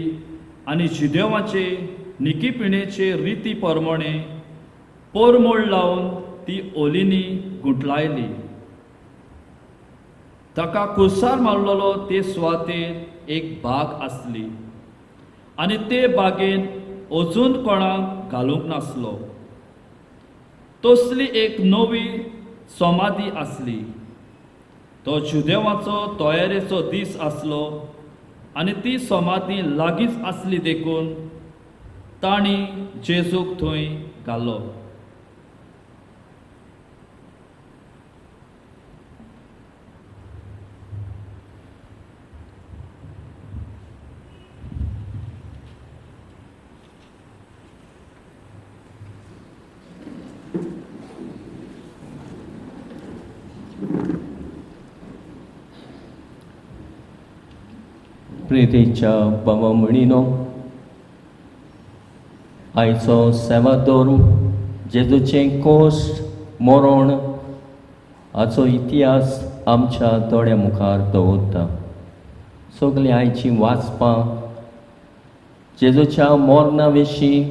आनी जुदेवाचे निकीपिणेचे रिती प्रमाणे परमळ लावन ती ओलिनी गुंठलायली. ताका कुर्सार मारलेलो ते सुवातेर एक बाग आसली आनी ते बागेन अजून कोणाक घालूंक नासलो. तसली एक नवी समाधी आसली. तो जुदेवाचो तयारेचो दीस आसलो आनी ती समाधी लागींच आसली देखून तांणी जेजूक थंय घालो. प्रितीच्या बाबा म्हणिनो, आयचो सेवादोर जेजूचें कोश्ट मरण हाचो इतिहास आमच्या दोळ्या मुखार दवरता. सगळीं आयचीं वाचपां जेजूच्या मरणा विशीं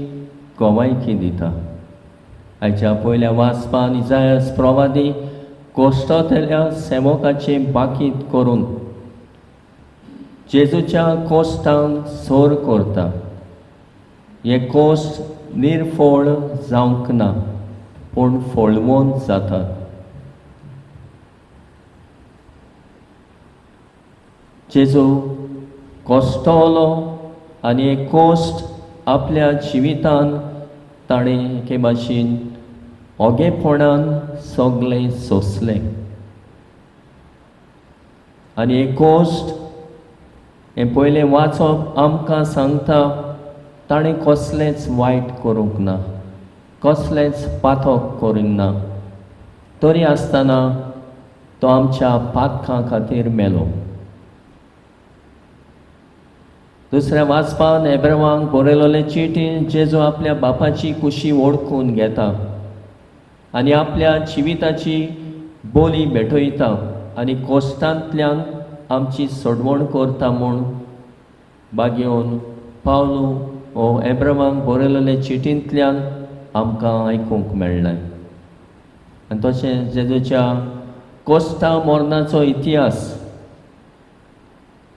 गवायकी दिता. आयच्या पयल्या वाचपान इजायस प्रवादी कोश्टांतल्या सेवकाचें बाकीत करून जेजूच्या कोश्टांक सोर करता. हे कोश्ट निर्फळ जावंक ना पूण फळवंत जातात. जेजू कोश्टलो आनी हे कोश्ट आपल्या जिवितान ताणें एके भाशेन ओगेपणान सगळें सोंसलें आनी हे कोश्ट हें पयलें वाचप आमकां सांगता ताणें कसलेंच वायट करूंक ना, कसलेंच पातक करूंक ना, तरी आसतना तो आमच्या पातकां खातीर मेलो. दुसऱ्या वाचपान एब्रावांक बरयलेले चिटीन जेजू आपल्या बापाची कुशी वळखून घेता आनी आपल्या जिविताची बोली भेटयता आनी कोश्टांतल्यान आमची सोडवण करता म्हूण बागेवन पावलू हो एब्रावांक बरयलेले चिटींतल्यान आमकां आयकूंक मेळ्ळें. आनी तशेंच जेजूच्या कोश्टा मरणाचो इतिहास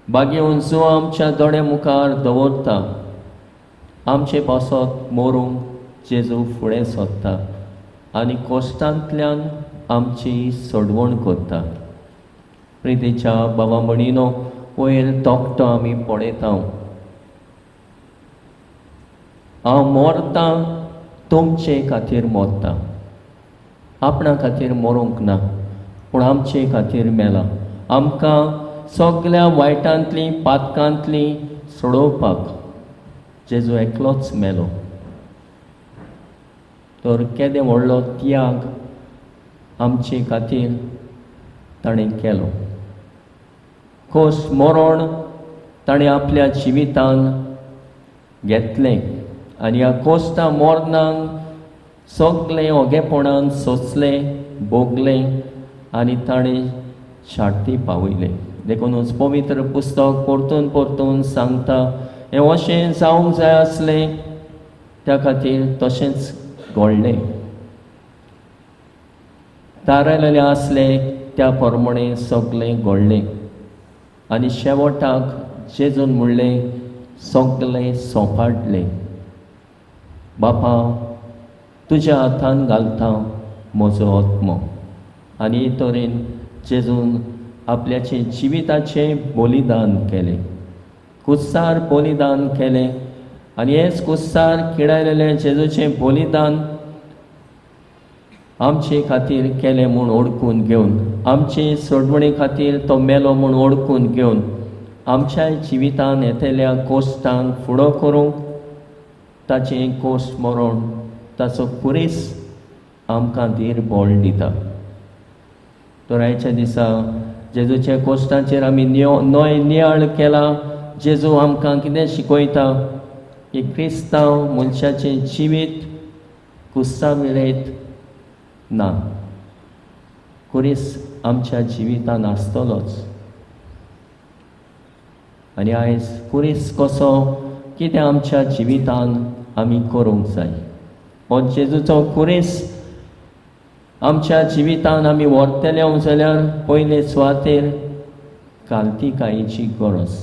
बागेवन जो आमच्या दोळ्या मुखार दवरता, आमचे पासत मरूंक जेजू फुडें सोदता आनी कोश्टांतल्यान आमची सोडवण करता. प्रितीच्या बाबा म्हणिनो, वयर तोखटो आमी पळयता, हांव मरतां तुमचे खातीर मरतां, आपणा खातीर मरूंक ना पूण आमचे खातीर मेला, आमकां सगल्या वायटांतली पातकांतली सोडोवपाक जेजू एकलोच मेलो. तर केदें व्हडलो त्याग आमचे खातीर ताणें केलो. खोस मरण ताणें आपल्या जिवितान घेतलें आनी ह्या कोश्टा मरणाक सगळें ओगेपणान सोंसलें भोगलें आनी ताणें शार्ती पावयलें. देखूनच पवित्र पुस्तक परतून परतून सांगता हें अशें जावंक जाय आसलें, त्या खातीर तशेंच घडलें. थारायलेलें आसलें त्या प्रमाणें सगळें घडलें आनी शेवटाक जेजून म्हणलें सगळें सोंपाडलें. बापा तुज्या हातान घालता म्हजो आत्मो. आनी हे तरेन जेजून आपल्याचें जिविताचें बलिदान केलें, कुस्सार बलिदान केलें. आनी हेच कुस्सार किडायलेलें जेजूचें बलिदान आमचे खातीर केलें म्हूण ओळखून घेवन, आमचे सोडवणे खातीर तो मेलो म्हूण ओळखून घेवन आमच्या जिवितान येतल्या कोश्टांक फुडो करूंक ताचें कोश्ट मरण ताचो पुरेस आमकां धीर बळ दिता. तर आयच्या दिसा जेजूच्या कोश्टांचेर आमी नय नियाळ केला. जेजू आमकां कितें शिकयता की क्रिस्तांव मनशाचें जिवीत कुस्सा विरयत ना, कुरीस आमच्या जिवितान आसतलोच. आनी आयज कुरीस कसो कितें आमच्या जिवितान आमी करूंक जाय. हो जेजूचो कुरीस आमच्या जिवितान आमी व्हरतले जाल्यार पयले सुवातेर कालतिकायेची गरज.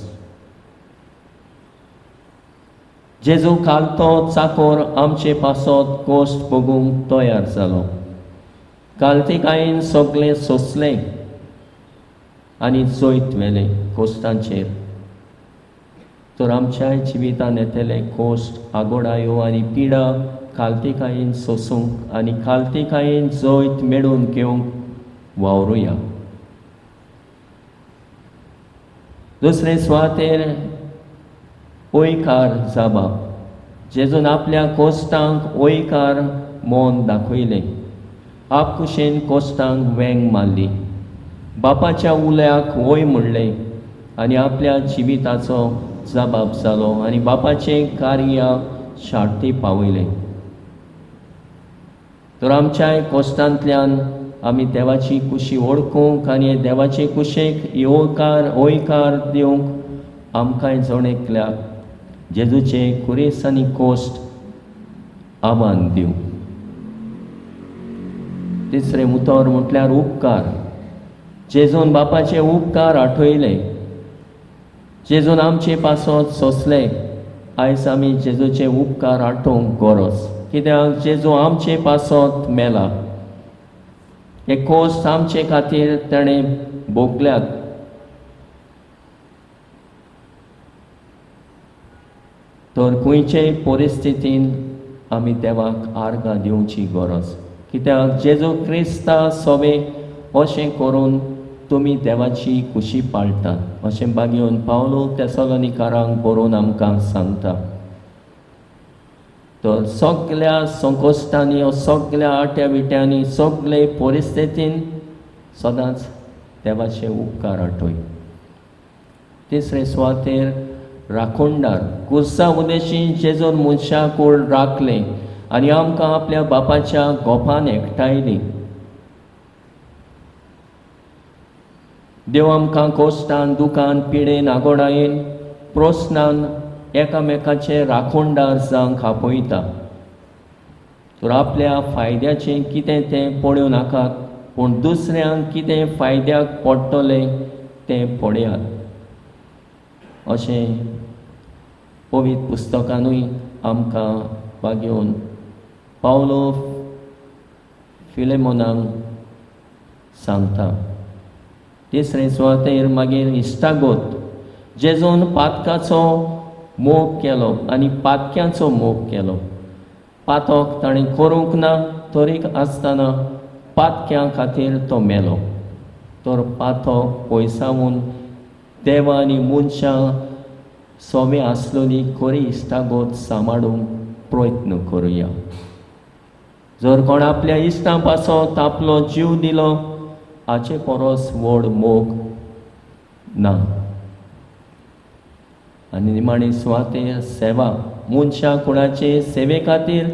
जेजू कालतो चाकोर आमचे पासत कोश्ट भोगूंक तयार जालो. कालतिकायेन सगळें सोंसलें आनी जैत व्हेलें कोश्टांचेर. तर आमच्या जिवितान येतले कोश्ट, आगोडायो आनी पिडा कालतिकायेन सोंसूंक आनी कालतिकायेन जैत मेळोवन घेवंक वावरुया. दुसरे सुवातेर ओयकार जाबा. जेजून आपल्या कोश्टांक ओयकार मन दाखयलें. आपकुशेन कोश्टांक वेंग मारली, बापाच्या उल्याक वय म्हणलें आनी आपल्या जिविताचो जबाब जालो आनी बापाचें कार्य शार्ती पावयलें. तर आमच्याय कोश्टांतल्यान आमी देवाची कुशी वळखूंक आनी देवाचे कुशेक येवकार ओयकार दिवंक आमकांय जण एकल्याक जेजूचे कुरेस आनी कोश्ट आव्हान दिवं. तिसरें उतर म्हटल्यार उपकार. जेजून बापाचे उपकार आठयले. जेजून आमचे पासत सोंसले. आयज आमी जेजूचे उपकार आठोवंक गरज, कित्याक जेजू आमचे पासत मेला. हे कोश्ट आमचे खातीर ताणें भोगल्यात. तर खंयचेय परिस्थितीन आमी देवाक आर्गां दिवची गरज, कित्याक जेजू क्रिस्ता सोवे अशें करून तुमी देवाची खुशी पाळटात अशें बागेवन पावलो तेसलोनिकारांक बरोवन आमकां सांगता. तर सगल्या संकश्टांनी, सगल्या आट्या विट्यांनी, सगळे परिस्थितीन सदांच देवाचे उपकार आठय. तिसरे सुवातेर राखणदार. कुर्सा उदेशी जेजून मनशां कूड राखलें आनी आमकां आपल्या बापाच्या गोपान एकठांयली. देव आमकां कोश्टान, दुकान, पिडेन, आगोडायेन, प्रस्नान एकामेकाचे राखणदार जावंक आपयता. तर आपल्या फायद्याचें कितें तें पळोवं नाकात, पूण दुसऱ्यांक कितें फायद्याक पडटलें तें पळयात अशें पवित्र पुस्तकानूय आमकां बागेवन पावलो फिलेमोनाक सांगता. तिसरे सुवातेर मागीर इश्टागोत. जेजून पातकाचो मोग केलो आनी पातक्यांचो मोग केलो. पातक ताणें करूंक ना तरी आसतना पातक्यां खातीर तो मेलो. तर पातक पयसावून देवा आनी मनशां सोवे आसलोली खरी इश्टागत सांबाळूंक प्रयत्न करुया. जर कोण आपल्या इश्टां पासत आपलो जीव दिलो हाचे परस व्हड मोग ना. आनी निमाणी सुवातेर सेवा. मनशां कुणाचे सेवे खातीर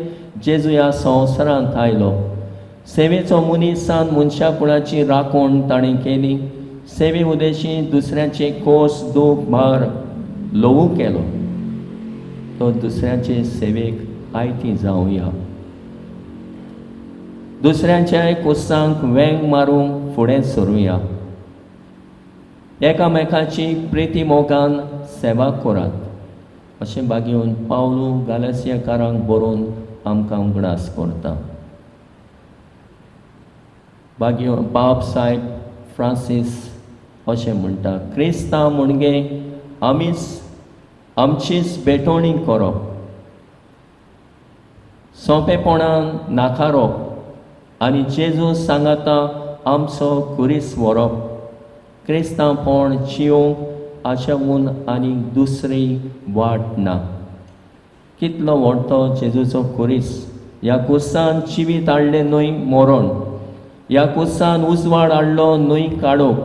जेजू ह्या संवसारांत आयलो. सेवेचो मनीसान मनशा कुळाची राखण ताणें केली. सेवे उदेशी दुसऱ्याचे कोस दूख भार ल्हवू केलो. तो दुसऱ्याचे सेवेक आयती जावया. दुसऱ्यांच्या कोसांक वेंग मारूंक फुडें सरुया. एकामेकाची प्रिती मोगान सेवा करात अशें बागेवन पावलू गालासियाकारांक बरोवन आमकां उगडास करता. बागेवन बाब साहेब फ्रांसीस अशें म्हणटा, क्रिस्तांव म्हणगे आमीच आमचीच भेटवणी करप, सोंपेपणान नाकारप आनी जेजू सांगाता आमचो खुरीस व्हरप. क्रिस्तांवपण जियोंक आशेवन आनी दुसरी वाट ना. कितलो व्हडतो जेजूचो खुरीस. ह्या कुर्सान जिवीत हाडलें न्हय मरण, ह्या कुर्सान उजवाड हाडलो न्हय काडोक,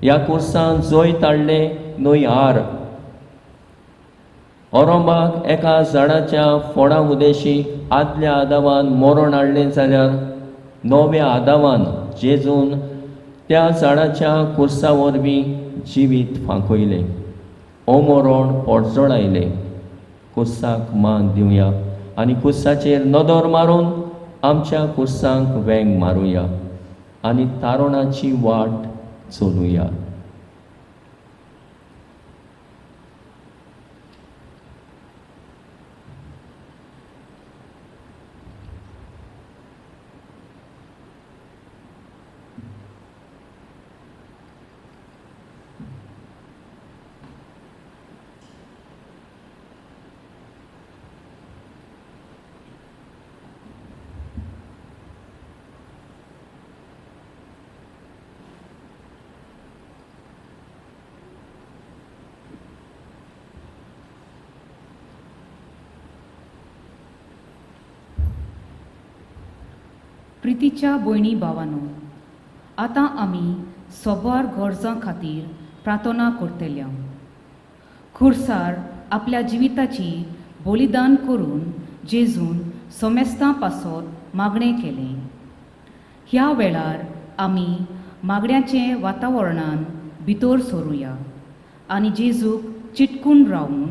ह्या कुर्सान जैत हाडलें न्हय हार. ओरोंबाक एका झाडाच्या फोडा उदेशी आदल्या आदावान मरण हाडलें जाल्यार नव्या आदावान जेजून त्या झाडाच्या कुर्सा वरवीं जिवीत फांकयलें, अमरण पोटजळायलें. कुर्साक मान दिवया आनी कुर्साचेर नदर मारून आमच्या कुर्सांक वेंग मारुया आनी तारुणाची वाट चलुया. प्रितीच्या भयणी भावानो, आतां आमी सोबार गरजां खातीर प्रार्थना करतल्या. खुर्सार आपल्या जिविताची बलिदान करून जेजून सोमेस्तां पासत मागणें केलें. ह्या वेळार आमी मागण्याचें वातावरणान भितर सरुया आनी जेजूक चिटकून रावून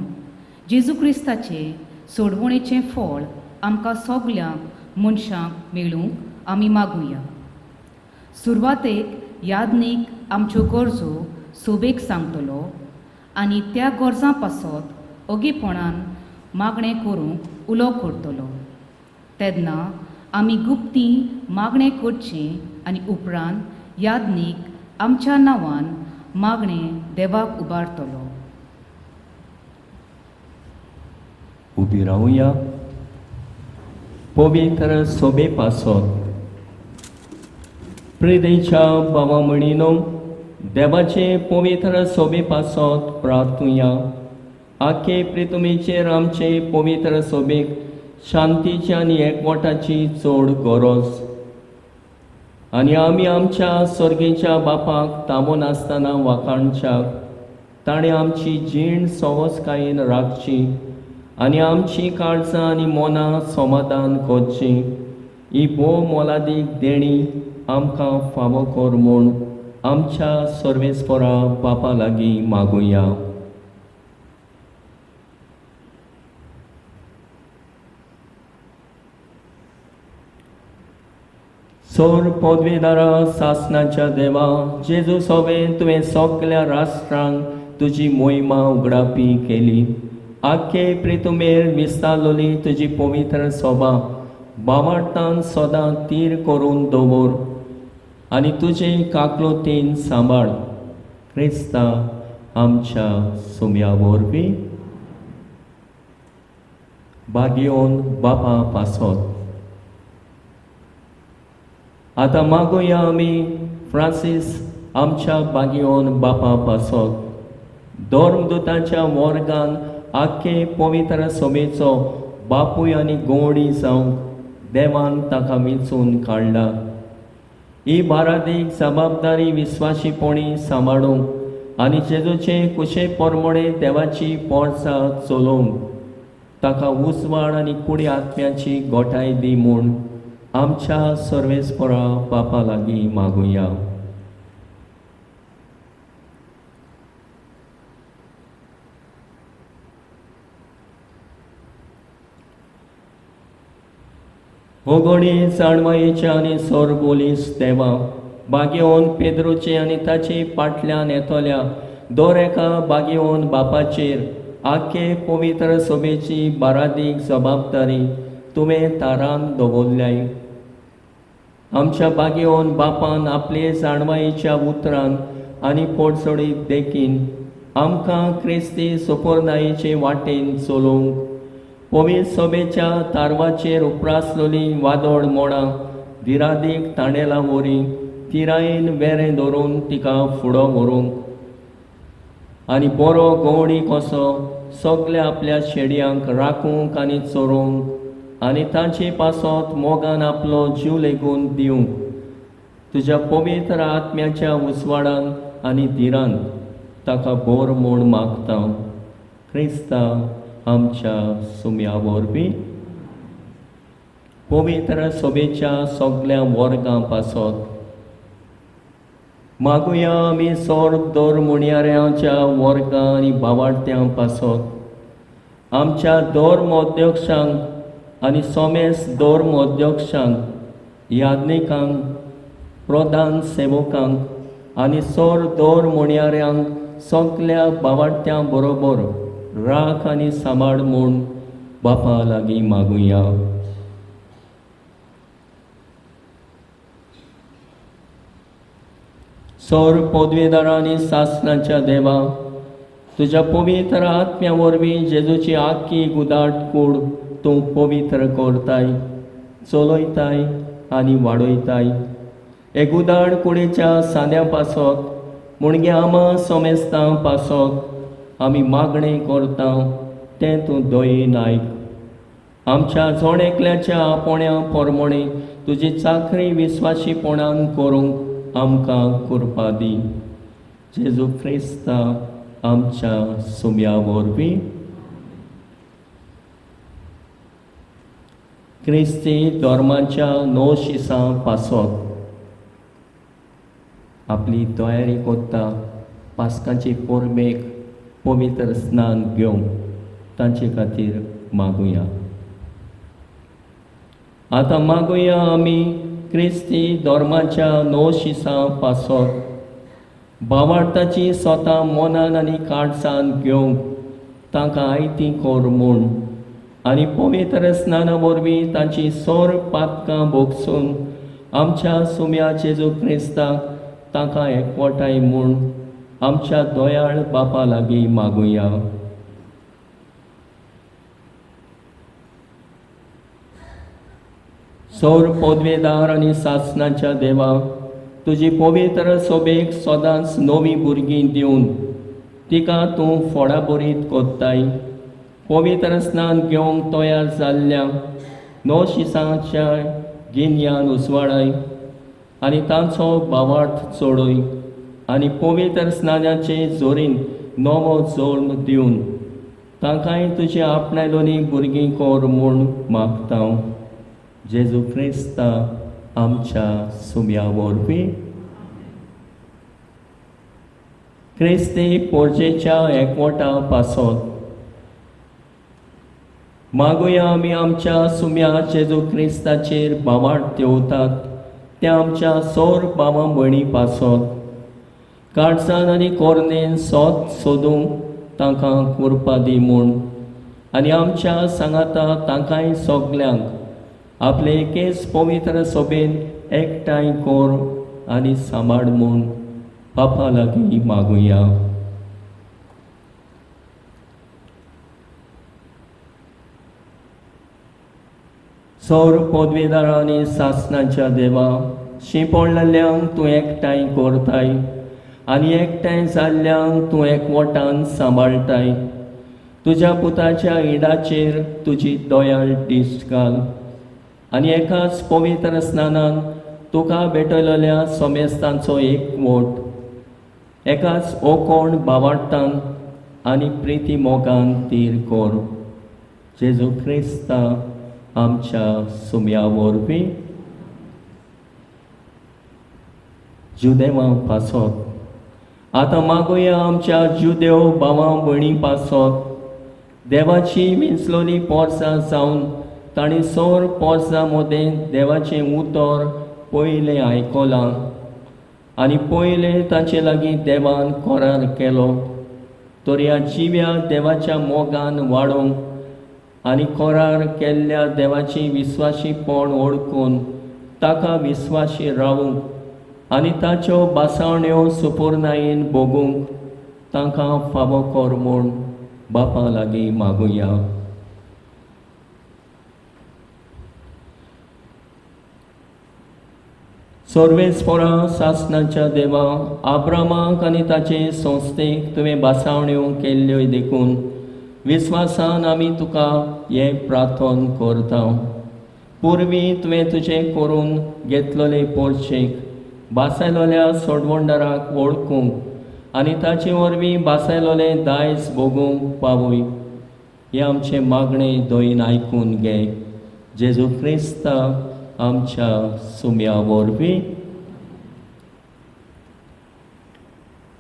जेजू क्रिस्ताचें सोडवणेचें फळ आमकां सगल्यांक मनशांक मेळूंक आमी मागुया. सुरवातेक यादनीक आमच्यो गरजो सोबेक सांगतलो आनी त्या गरजां पासत ओगीपणान मागणें करूंक उलो करतलो. तेन्ना आमी गुप्ती मागणें करचें आनी उपरांत यादनीक आमच्या नांवान मागणें देवाक उबारतलो. उबी रावया. पवित्र सोबे पासत प्रिदेच्या बाबा म्हणिनो देवाचे पवित्र सोबे पासत प्रार्थुया. आखे प्रितुमेचेर आमचे पवित्र सोबेक शांतीची आनी एकवटाची चड गरज आनी आमी आमच्या सर्गेच्या बापाक तांबो नासतना वाखाणच्याक ताणें आमची जीण सवसकायेन राखची आनी आमची काळजां आनी मनां समाधान करचीं. ही भोव मोलादीक देणी आमकां फावो कर म्हूण आमच्या सर्वेस्परा बापा लागीं मागुया. सोर पदवेदारा सासनाच्या देवा जेजू सोबेन तुवें सगल्या राष्ट्रांक तुजी मोहिमा उगडापी केली. आखे प्रितुमेर विस्तारलोली तुजी पवित्र सोबा बावार्तान सदां तीर करून दवर आनी तुजे काकलोतीन सांबाळ. क्रिस्ता आमच्या सुम्या वरवीं बागेवन बापा पासत. आतां मागुया आमी फ्रांसीस आमच्या बागेवन बापा पासत. धर्मदुताच्या वर्गान आखे पवित्र सभेचो बापूय आनी गोवणी जावंक देवान ताका वेंचून काडला. ही बारादीक जबाबदारी विस्वाशीपणी सांबाळूंक आनी जेजूचे कुशे परमणे देवाची पोरसा चलोवंक ताका उजवाड आनी कुडी आत्म्याची गोठाय दी म्हूण आमच्या सर्वेस्परा बापा लागीं मागुया. होगोणी जाणवायेच्या आनी सोरबोलीस देवा, बागेवन पेद्रूचे आनी ताचे पाटल्यान येतल्या दर एका बागेवन बापाचेर आख्खे पवित्र सभेची बारादीक जबाबदारी तुवें तारान दवरल्याय. आमच्या बागेवन बापान आपले जाणवायेच्या उतरान आनी पोटसोडीक देखीन आमकां क्रिस्ती सुपोरनायेचे वाटेन चलोवंक पवित्र सभेच्या तारवाचेर उप्रासलेली वादळ मोडां दिरादीक तांडेला वरी तिरायेन वेरें धरून तिका फुडो व्हरूंक आनी बरो गवणी कसो सगल्या आपल्या शेडयांक राखूंक आनी चरोवंक आनी तांचे पासत मोगान आपलो जीव लेगून दिवंक तुज्या पवित्र आत्म्याच्या उजवाडान आनी धिरान ताका बोर म्हूण मागता. क्रिस्ता आमच्या सुम्या वरवीं पवित्र सभेच्या सगल्या वर्गां पासत मागुया. आमी सोर दर मुणयाऱ्यांच्या वर्गां आनी बावाडत्यां पासत आमच्या धर्म अध्यक्षांक आनी सोमेस धर्म अध्यक्षांक, याज्ञिकांक, प्रधान सेवकांक आनी सोर दर मुणयाऱ्यांक सगल्या बावाडत्यां बरोबर राख आनी सांबाळ म्हूण बापा लागीं मागुया. सौर पदवेदारां आनी सासणाच्या देवा, तुज्या पवित्र आत्म्या वरवीं जेजूची आख्खी गुदाट कूड तूं पवित्र करताय, चलयताय आनी वाडयताय. हे गुदाड कुडीच्या सांद्या पासत मुणगे आमा सोमेस्तां पासत आमी मागणें करता तें तूं दयेन आयक. आमच्या जण एकल्याच्या आपोण्या पोरमोणे तुजी चाकरी विस्वाशीपणान करूंक आमकां कृपा दी. जेजू क्रिस्ता आमच्या सुम्या वरवीं. क्रिस्ती धर्माच्या णव शिसां पासत आपली तयारी करता पास्कांचे परबेक पवित्र स्नान घेवंक तांचे खातीर मागुया. आतां मागुया आमी क्रिस्ती धर्माच्या णव शिसां पासत भावार्थाची स्वता मनान आनी काळजान घेवंक तांकां आयती कर म्हूण आनी पवित्र स्नाना वरवीं तांची सोर पातकां भोगसून आमच्या सुम्या जेजू क्रिस्ताक तांकां एकवटाय म्हूण आमच्या दयाळ बापा लागीं मागुया. सौर पदवेदार आनी सासणाच्या देवा, तुजी पवित्र सोबेक सदांच नवी भुरगीं दिवन तिका तूं फोडाबरीत कोत्ताय. पवित्र स्नान घेवंक तयार जाल्ल्या णव शिसांच्या गिन्यान उजवाडाय आनी तांचो भावार्थ चडय आनी पवित्र स्नानाचे जोरीन नवो जल्म दिवन तांकांय तुजी आपणायलोनी भुरगीं कर म्हूण मागता. जेजू क्रिस्ता आमच्या सुम्या वरवीं. क्रिस्ती पोरजेच्या एकवटा पासत मागुया. आमी आमच्या सुम्या जेजू क्रिस्ताचेर भावार्थ देंवतात त्या आमच्या सौर भावां भयणी पासत काळजान आनी कोर्नेन सोद सोदूंक तांकां कृपा दी म्हूण आनी आमच्या सांगाता तांकांय सगल्यांक आपले एकेच पवित्र सोबेन एकठांय कर आनी सांबाळ म्हूण बापा लागीं मागुया. सौर पदवेदार आनी सासणाच्या देवा, शिंपडलेल्यांक तूं एकठांय करताय आनी एकठांय जाल्ल्यांक तूं एकवटान सांबाळटाय. तुज्या पुताच्या इडाचेर तुजी दयाळ दिश्ट घाल आनी एकाच पवित्र स्नानान तुका भेटयलेल्या सोमेस्तांचो एकवट एकाच ओकोण भावार्थान आनी प्रिती मोगान तीर कर. जेजू क्रिस्ता आमच्या सुम्या वरवीं. जुदेवां पासत. आतां मागुया आमच्या जुदेव भावां भयणी पासत. देवाची विंचलोली पोरसां जावन तांणी सोर पोरसां मदें देवाचें उतर पयलें आयकलां आनी पयलें तांचे लागीं देवान करार केलो. तर ह्या जिव्या देवाच्या मोगान वाडोवंक आनी करार केल्ल्या देवाची विस्वाशीपण वळखून ताका विस्वाशी रावूंक आनी ताच्यो बासावण्यो सुपुर्नायेन भोगूंक तांकां फावो कर म्हूण बापा लागीं मागुया. सर्वेस्परा सासणाच्या देवा, आब्रामाक आनी ताचे संस्थेक तुवें बासावण्यो केल्ल्यो देखून विस्वासान आमी तुका हें प्रार्थन करता. पुर्वी तुवें तुजें करून घेतलेले पोरशेक बासायलोल्या सोडवणदाराक वळखूंक आनी ताचे वरवीं बासायलोलें दायज भोगूंक पावय. हें आमचें मागणें दोयीन आयकून घे, जेजू क्रिस्ता आमच्या सुम्या वरवीं.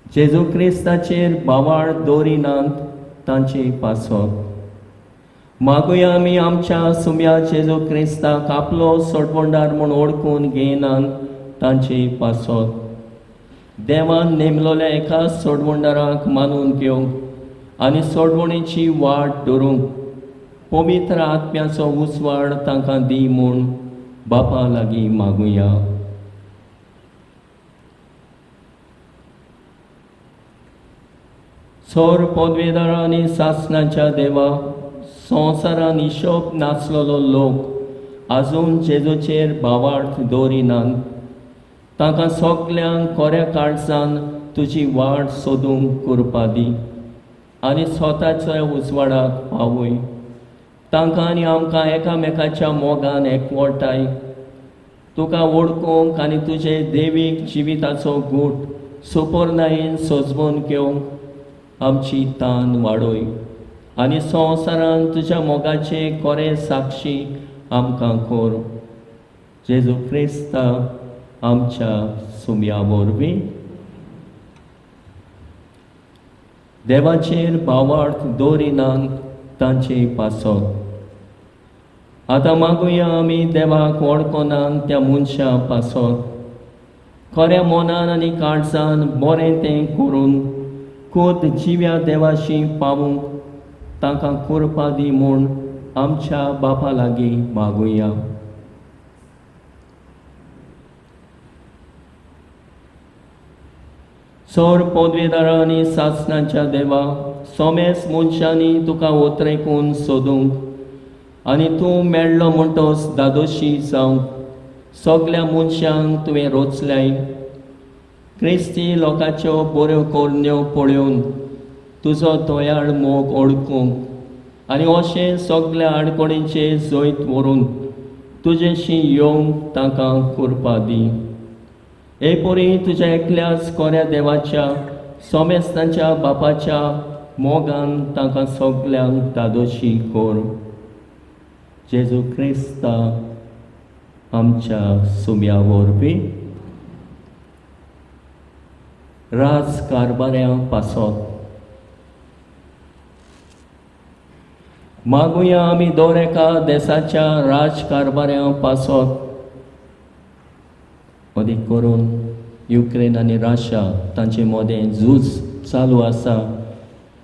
जेजू क्रिस्ताचेर बावाळ दवरिनात तांचे पासत मागुया आमी आमच्या सुम्या जेजू क्रिस्ताक आपलो सोडवणदार म्हूण वळखून घेयनात तांचे पासत. देवान नेमलोल्या एका सोडवणदाराक मानून घेवंक आनी सोडवणेची वाट धरूंक पवित्र आत्म्याचो उजवाड तांकां दी म्हूण बापा लागीं मागुया. सोर पदवेदारा आनी सासणाच्या देवा, संवसारान हिशोब नासलेलो लोक आजून जेजूचेर भावार्थ दवरिनात. तांकां सगल्यांक कोऱ्या काळजान तुजी वाट सोदूंक करपा दी आनी स्वताच्या उजवाडाक पावय. तांकां आनी आमकां एकामेकाच्या मोगान एकवटाय. तुका वळखूंक आनी तुजे देवीक जिविताचो गूट सुपोर्नायेन सजबून घेवंक आमची तान वाडय आनी संवसारान तुज्या मोगाचे कोरे साक्षी आमकां कर. जेजू क्रिस्ता आमच्या सुम्या वरवीं. देवाचेर भावार्थ दवरिनात तांचे पासत. आतां मागुया आमी देवाक वळखनात त्या मनशां पासत. खऱ्या मनान आनी काळजान बरें तें करून कोत जिव्या देवाशी पावूंक तांकां करपा दी म्हूण आमच्या बापा लागीं मागुया. सोर पदवेदारा आनी सासणाच्या देवा, सोमेस मनशांनी तुका ओतरेकून सोदूंक आनी तूं मेळ्ळो म्हणटोच दादोशी जावंक सगल्या मनशांक तुवें रोचल्याय. क्रिस्ती लोकांच्यो बऱ्यो करण्यो पळोवन तुजो दयाळ मोग वळखूंक आनी अशें सगल्या आडखळींचेर जैत व्हरून तुजेशी येवंक तांकां करपा दी. हे परी तुज्या एकल्याच कोऱ्या देवाच्या सोमेस्तांच्या बापाच्या मोगान तांकां सगल्यांक दादोशी कर. जेजू क्रिस्ता आमच्या सुम्या वरवीं. राज कारबाऱ्यां पासत मागुया आमी दर एका देसाच्या राज कारबाऱ्यां पासत, अदीक करून युक्रेन आनी रशिया तांचे मदें झूज चालू आसा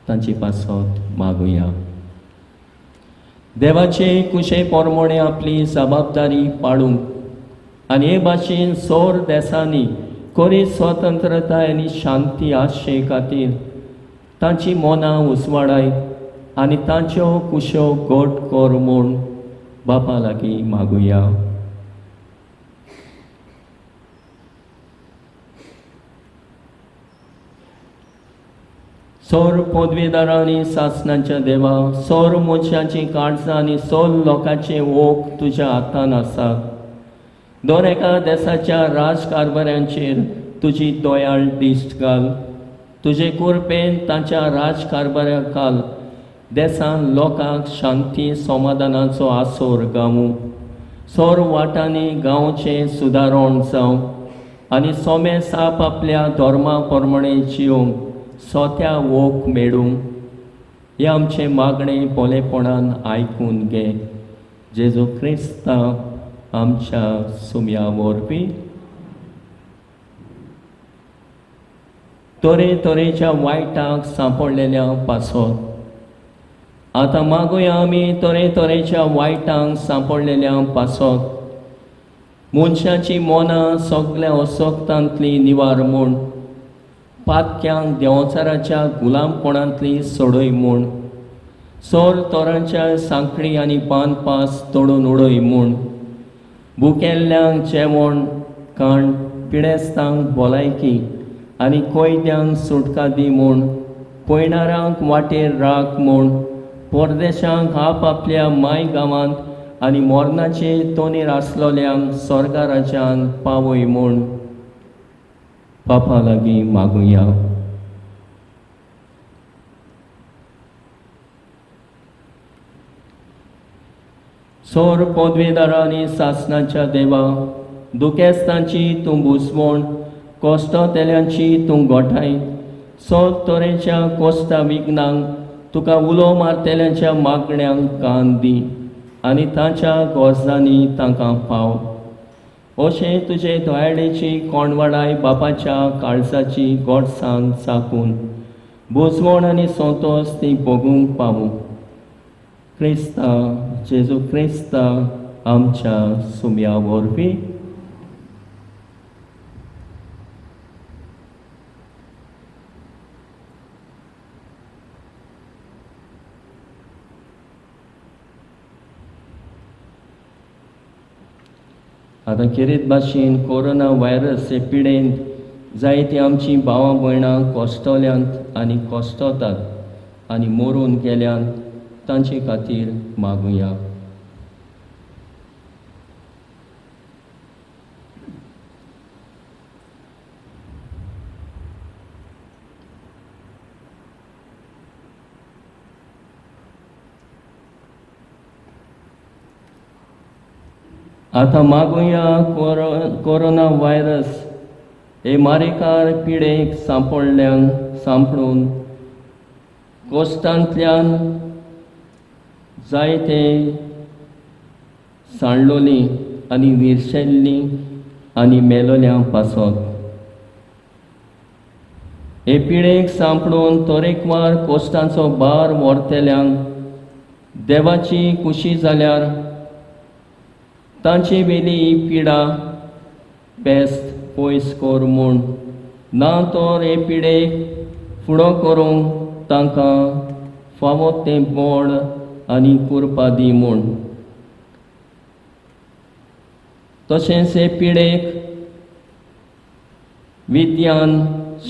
तांचे पासत मागुया. देवाचे कुशे पोरमोणे आपली जबाबदारी पाडूंक आनी हे भाशेन सोर देसांनी खरी स्वतंत्रताय आनी शांती आसचे खातीर तांची मनां उजवाडाय आनी तांच्यो कुश्यो घट कर म्हूण बापा लागीं मागुया. सोर पदवेदारां आनी सासणाच्या देवा, सोर मनशाची काळजां आनी सोर लोकांचे ओक तुज्या हातान आसा. दर एका देसाच्या राजकारभाऱ्यांचेर तुजी दयाळ दिश्ट घाल. तुजे कृपेन तांच्या राजकारभाऱ्या काल देसान लोकांक शांती समाधानाचो आसोर गावूं. सोर वाटांनी गांवचें सुदारण जावं. आनी सोमेस आप आपल्या धर्मा प्रमाणे जिवंक सोत्या वोक मेळूंक हें आमचें मागणें बोलेपणान आयकून घे जेजू क्रिस्ता आमच्या सुम्या वरवीं. तरेतरेच्या वायटाक सांपडलेल्या पासत आतां मागुया आमी तरेतरेच्या वायटांक सांपडलेल्या पासत मनशाची मनां सगल्या असक्तांतली निवार म्हूण पातक्यांक देंवचाराच्या गुलामपणांतली सोडय म्हूण सोर तोरांच्या सांखळी आनी पानपास तोडून उडय म्हूण भुकेल्ल्यांक जेवण काण पिडेस्तांक भलायकी आनी कोयद्यांक सुटका दी म्हूण पयणारांक वाटेर राख म्हूण परदेशांक आप आपल्या माय गांवांत आनी मोरनाचे तोनीर आसलोल्यांक स्वर्गा पावय म्हूण पापा लागीं मागुया. सोर पदवेदारा आनी सासणाच्या देवा दुखेस्तांची तूं बुसवण कोश्टतेल्यांची तूं गोठाय सोद तरेच्या कोश्टा विघ्नांक तुका उलो मारतेल्यांच्या मागण्यांक कान दी आनी तांच्या गरजांनी तांकां पाव. अशें तुजे दयाळेची कोणवाडाय बापाच्या काळजाची गोडसाण चाकून बुजवण आनी संतोस ती भोगूंक पावूं. क्रिस्ता जेजू क्रिस्ता आमच्या सुम्या वरवीं. आतां खेरीत भाशेन कोरोना व्हायरस हे पिडेंत जायतीं आमचीं भावां भयणां कोश्टल्यांत आनी कोश्टतात आनी मरून गेल्यांत तांचे खातीर मागुया. आतां मागुया कोरोना व्हायरस हे मारेकार पिडेक सांपडल्यांक सांपडून कोश्टांतल्यान जायते सांडलोलीं आनी विरशेल्लीं आनी मेलोल्यां पासत हे पिडेक सांपडून तरेकवार कोश्टांचो भार व्हरतल्यांक देवाची खुशी जाल्यार तांचे वेली ही पिडा पेस्त पयस कर म्हूण ना तर हे पिडेक फुडो करूंक तांकां फावो तें बळ आनी कुरपा दी म्हूण. तशेंच हे पिडेक विज्ञान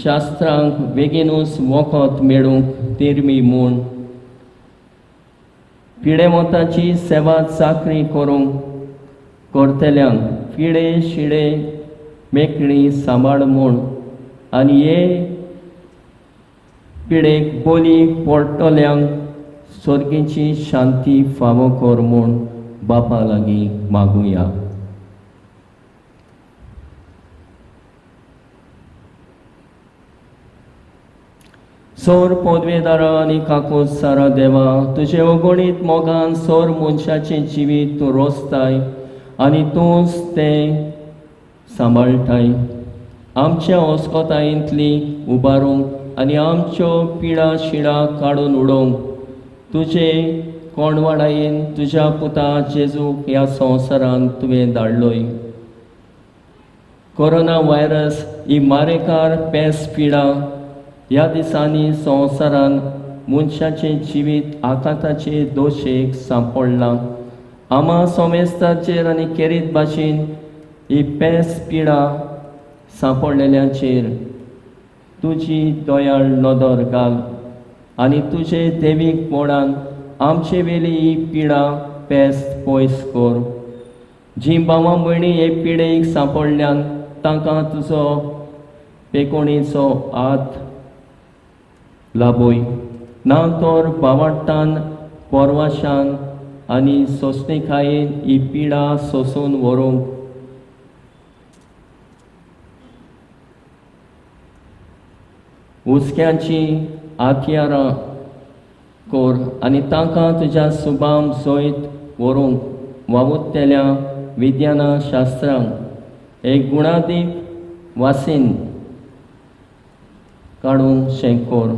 शास्त्रांक बेगीनूच वखद मेळूंक तिरमी म्हूण पिडेमोताची सेवा चाकरी करूंक करतल्यांक पिडे शिडे मेकळी सांबाळ म्हूण आनी हे पिडेक बोली पडटल्यांक सर्गीची शांती फावो कर म्हूण बापा लागीं मागुया. सोर पदवेदारा आनी काकूस सारा देवा तुजे अगणीत मोगान सोर मनशाचें जिवीत तूं रोसताय आनी तूंच तें सांबाळटाय. आमच्या अस्कोतायेंतली उबारूंक आनी आमच्यो पिडा शिडा काडून उडोवंक तुजे कोणवाडायेन तुज्या पुता जेजूक ह्या संवसारांत तुवें धाडलोय. कोरोना व्हायरस ही मारेकार पेस पिडा ह्या दिसांनी संवसारांत मनशाचें जिवीत आकांताचे दोशेक सांपडलां. आमा सोमेस्ताचेर आनी खेरीत भाशेन ही पेस पिडा सांपडलेल्यांचेर तुजी दयाळ नदर घाल आनी तुजे देवीक मोडान आमचे वेली ही पिडा पेस पयस कर. जी भावां भयणी हे पिडेक सांपडल्यान तांकां तुजो पेकोणीचो हात लाबय ना तर बावाट्टान पोरवाशान आनी सोंसणीकायेन ही पिडा सोंसून व्हरूंक हुसक्याची आथयारां कर आनी तांकां तुज्या सुबाम सयत व्हरूंक वावुरतल्या विज्ञाना शास्त्रांक एक गुणादीक वासीन काडूंक शें कर.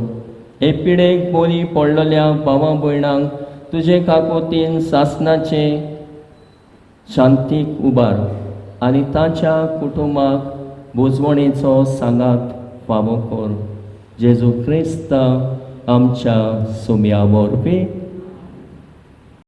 हे पिडेक बोली पडलेल्या भावा भयणांक तुजे काकोतीन सासनाचे शांतीक उबार आनी तांच्या कुटुंबाक बुजवणेचो सांगात फावो कर. जेजू क्रिस्त आमच्या सुम्या वरवीं.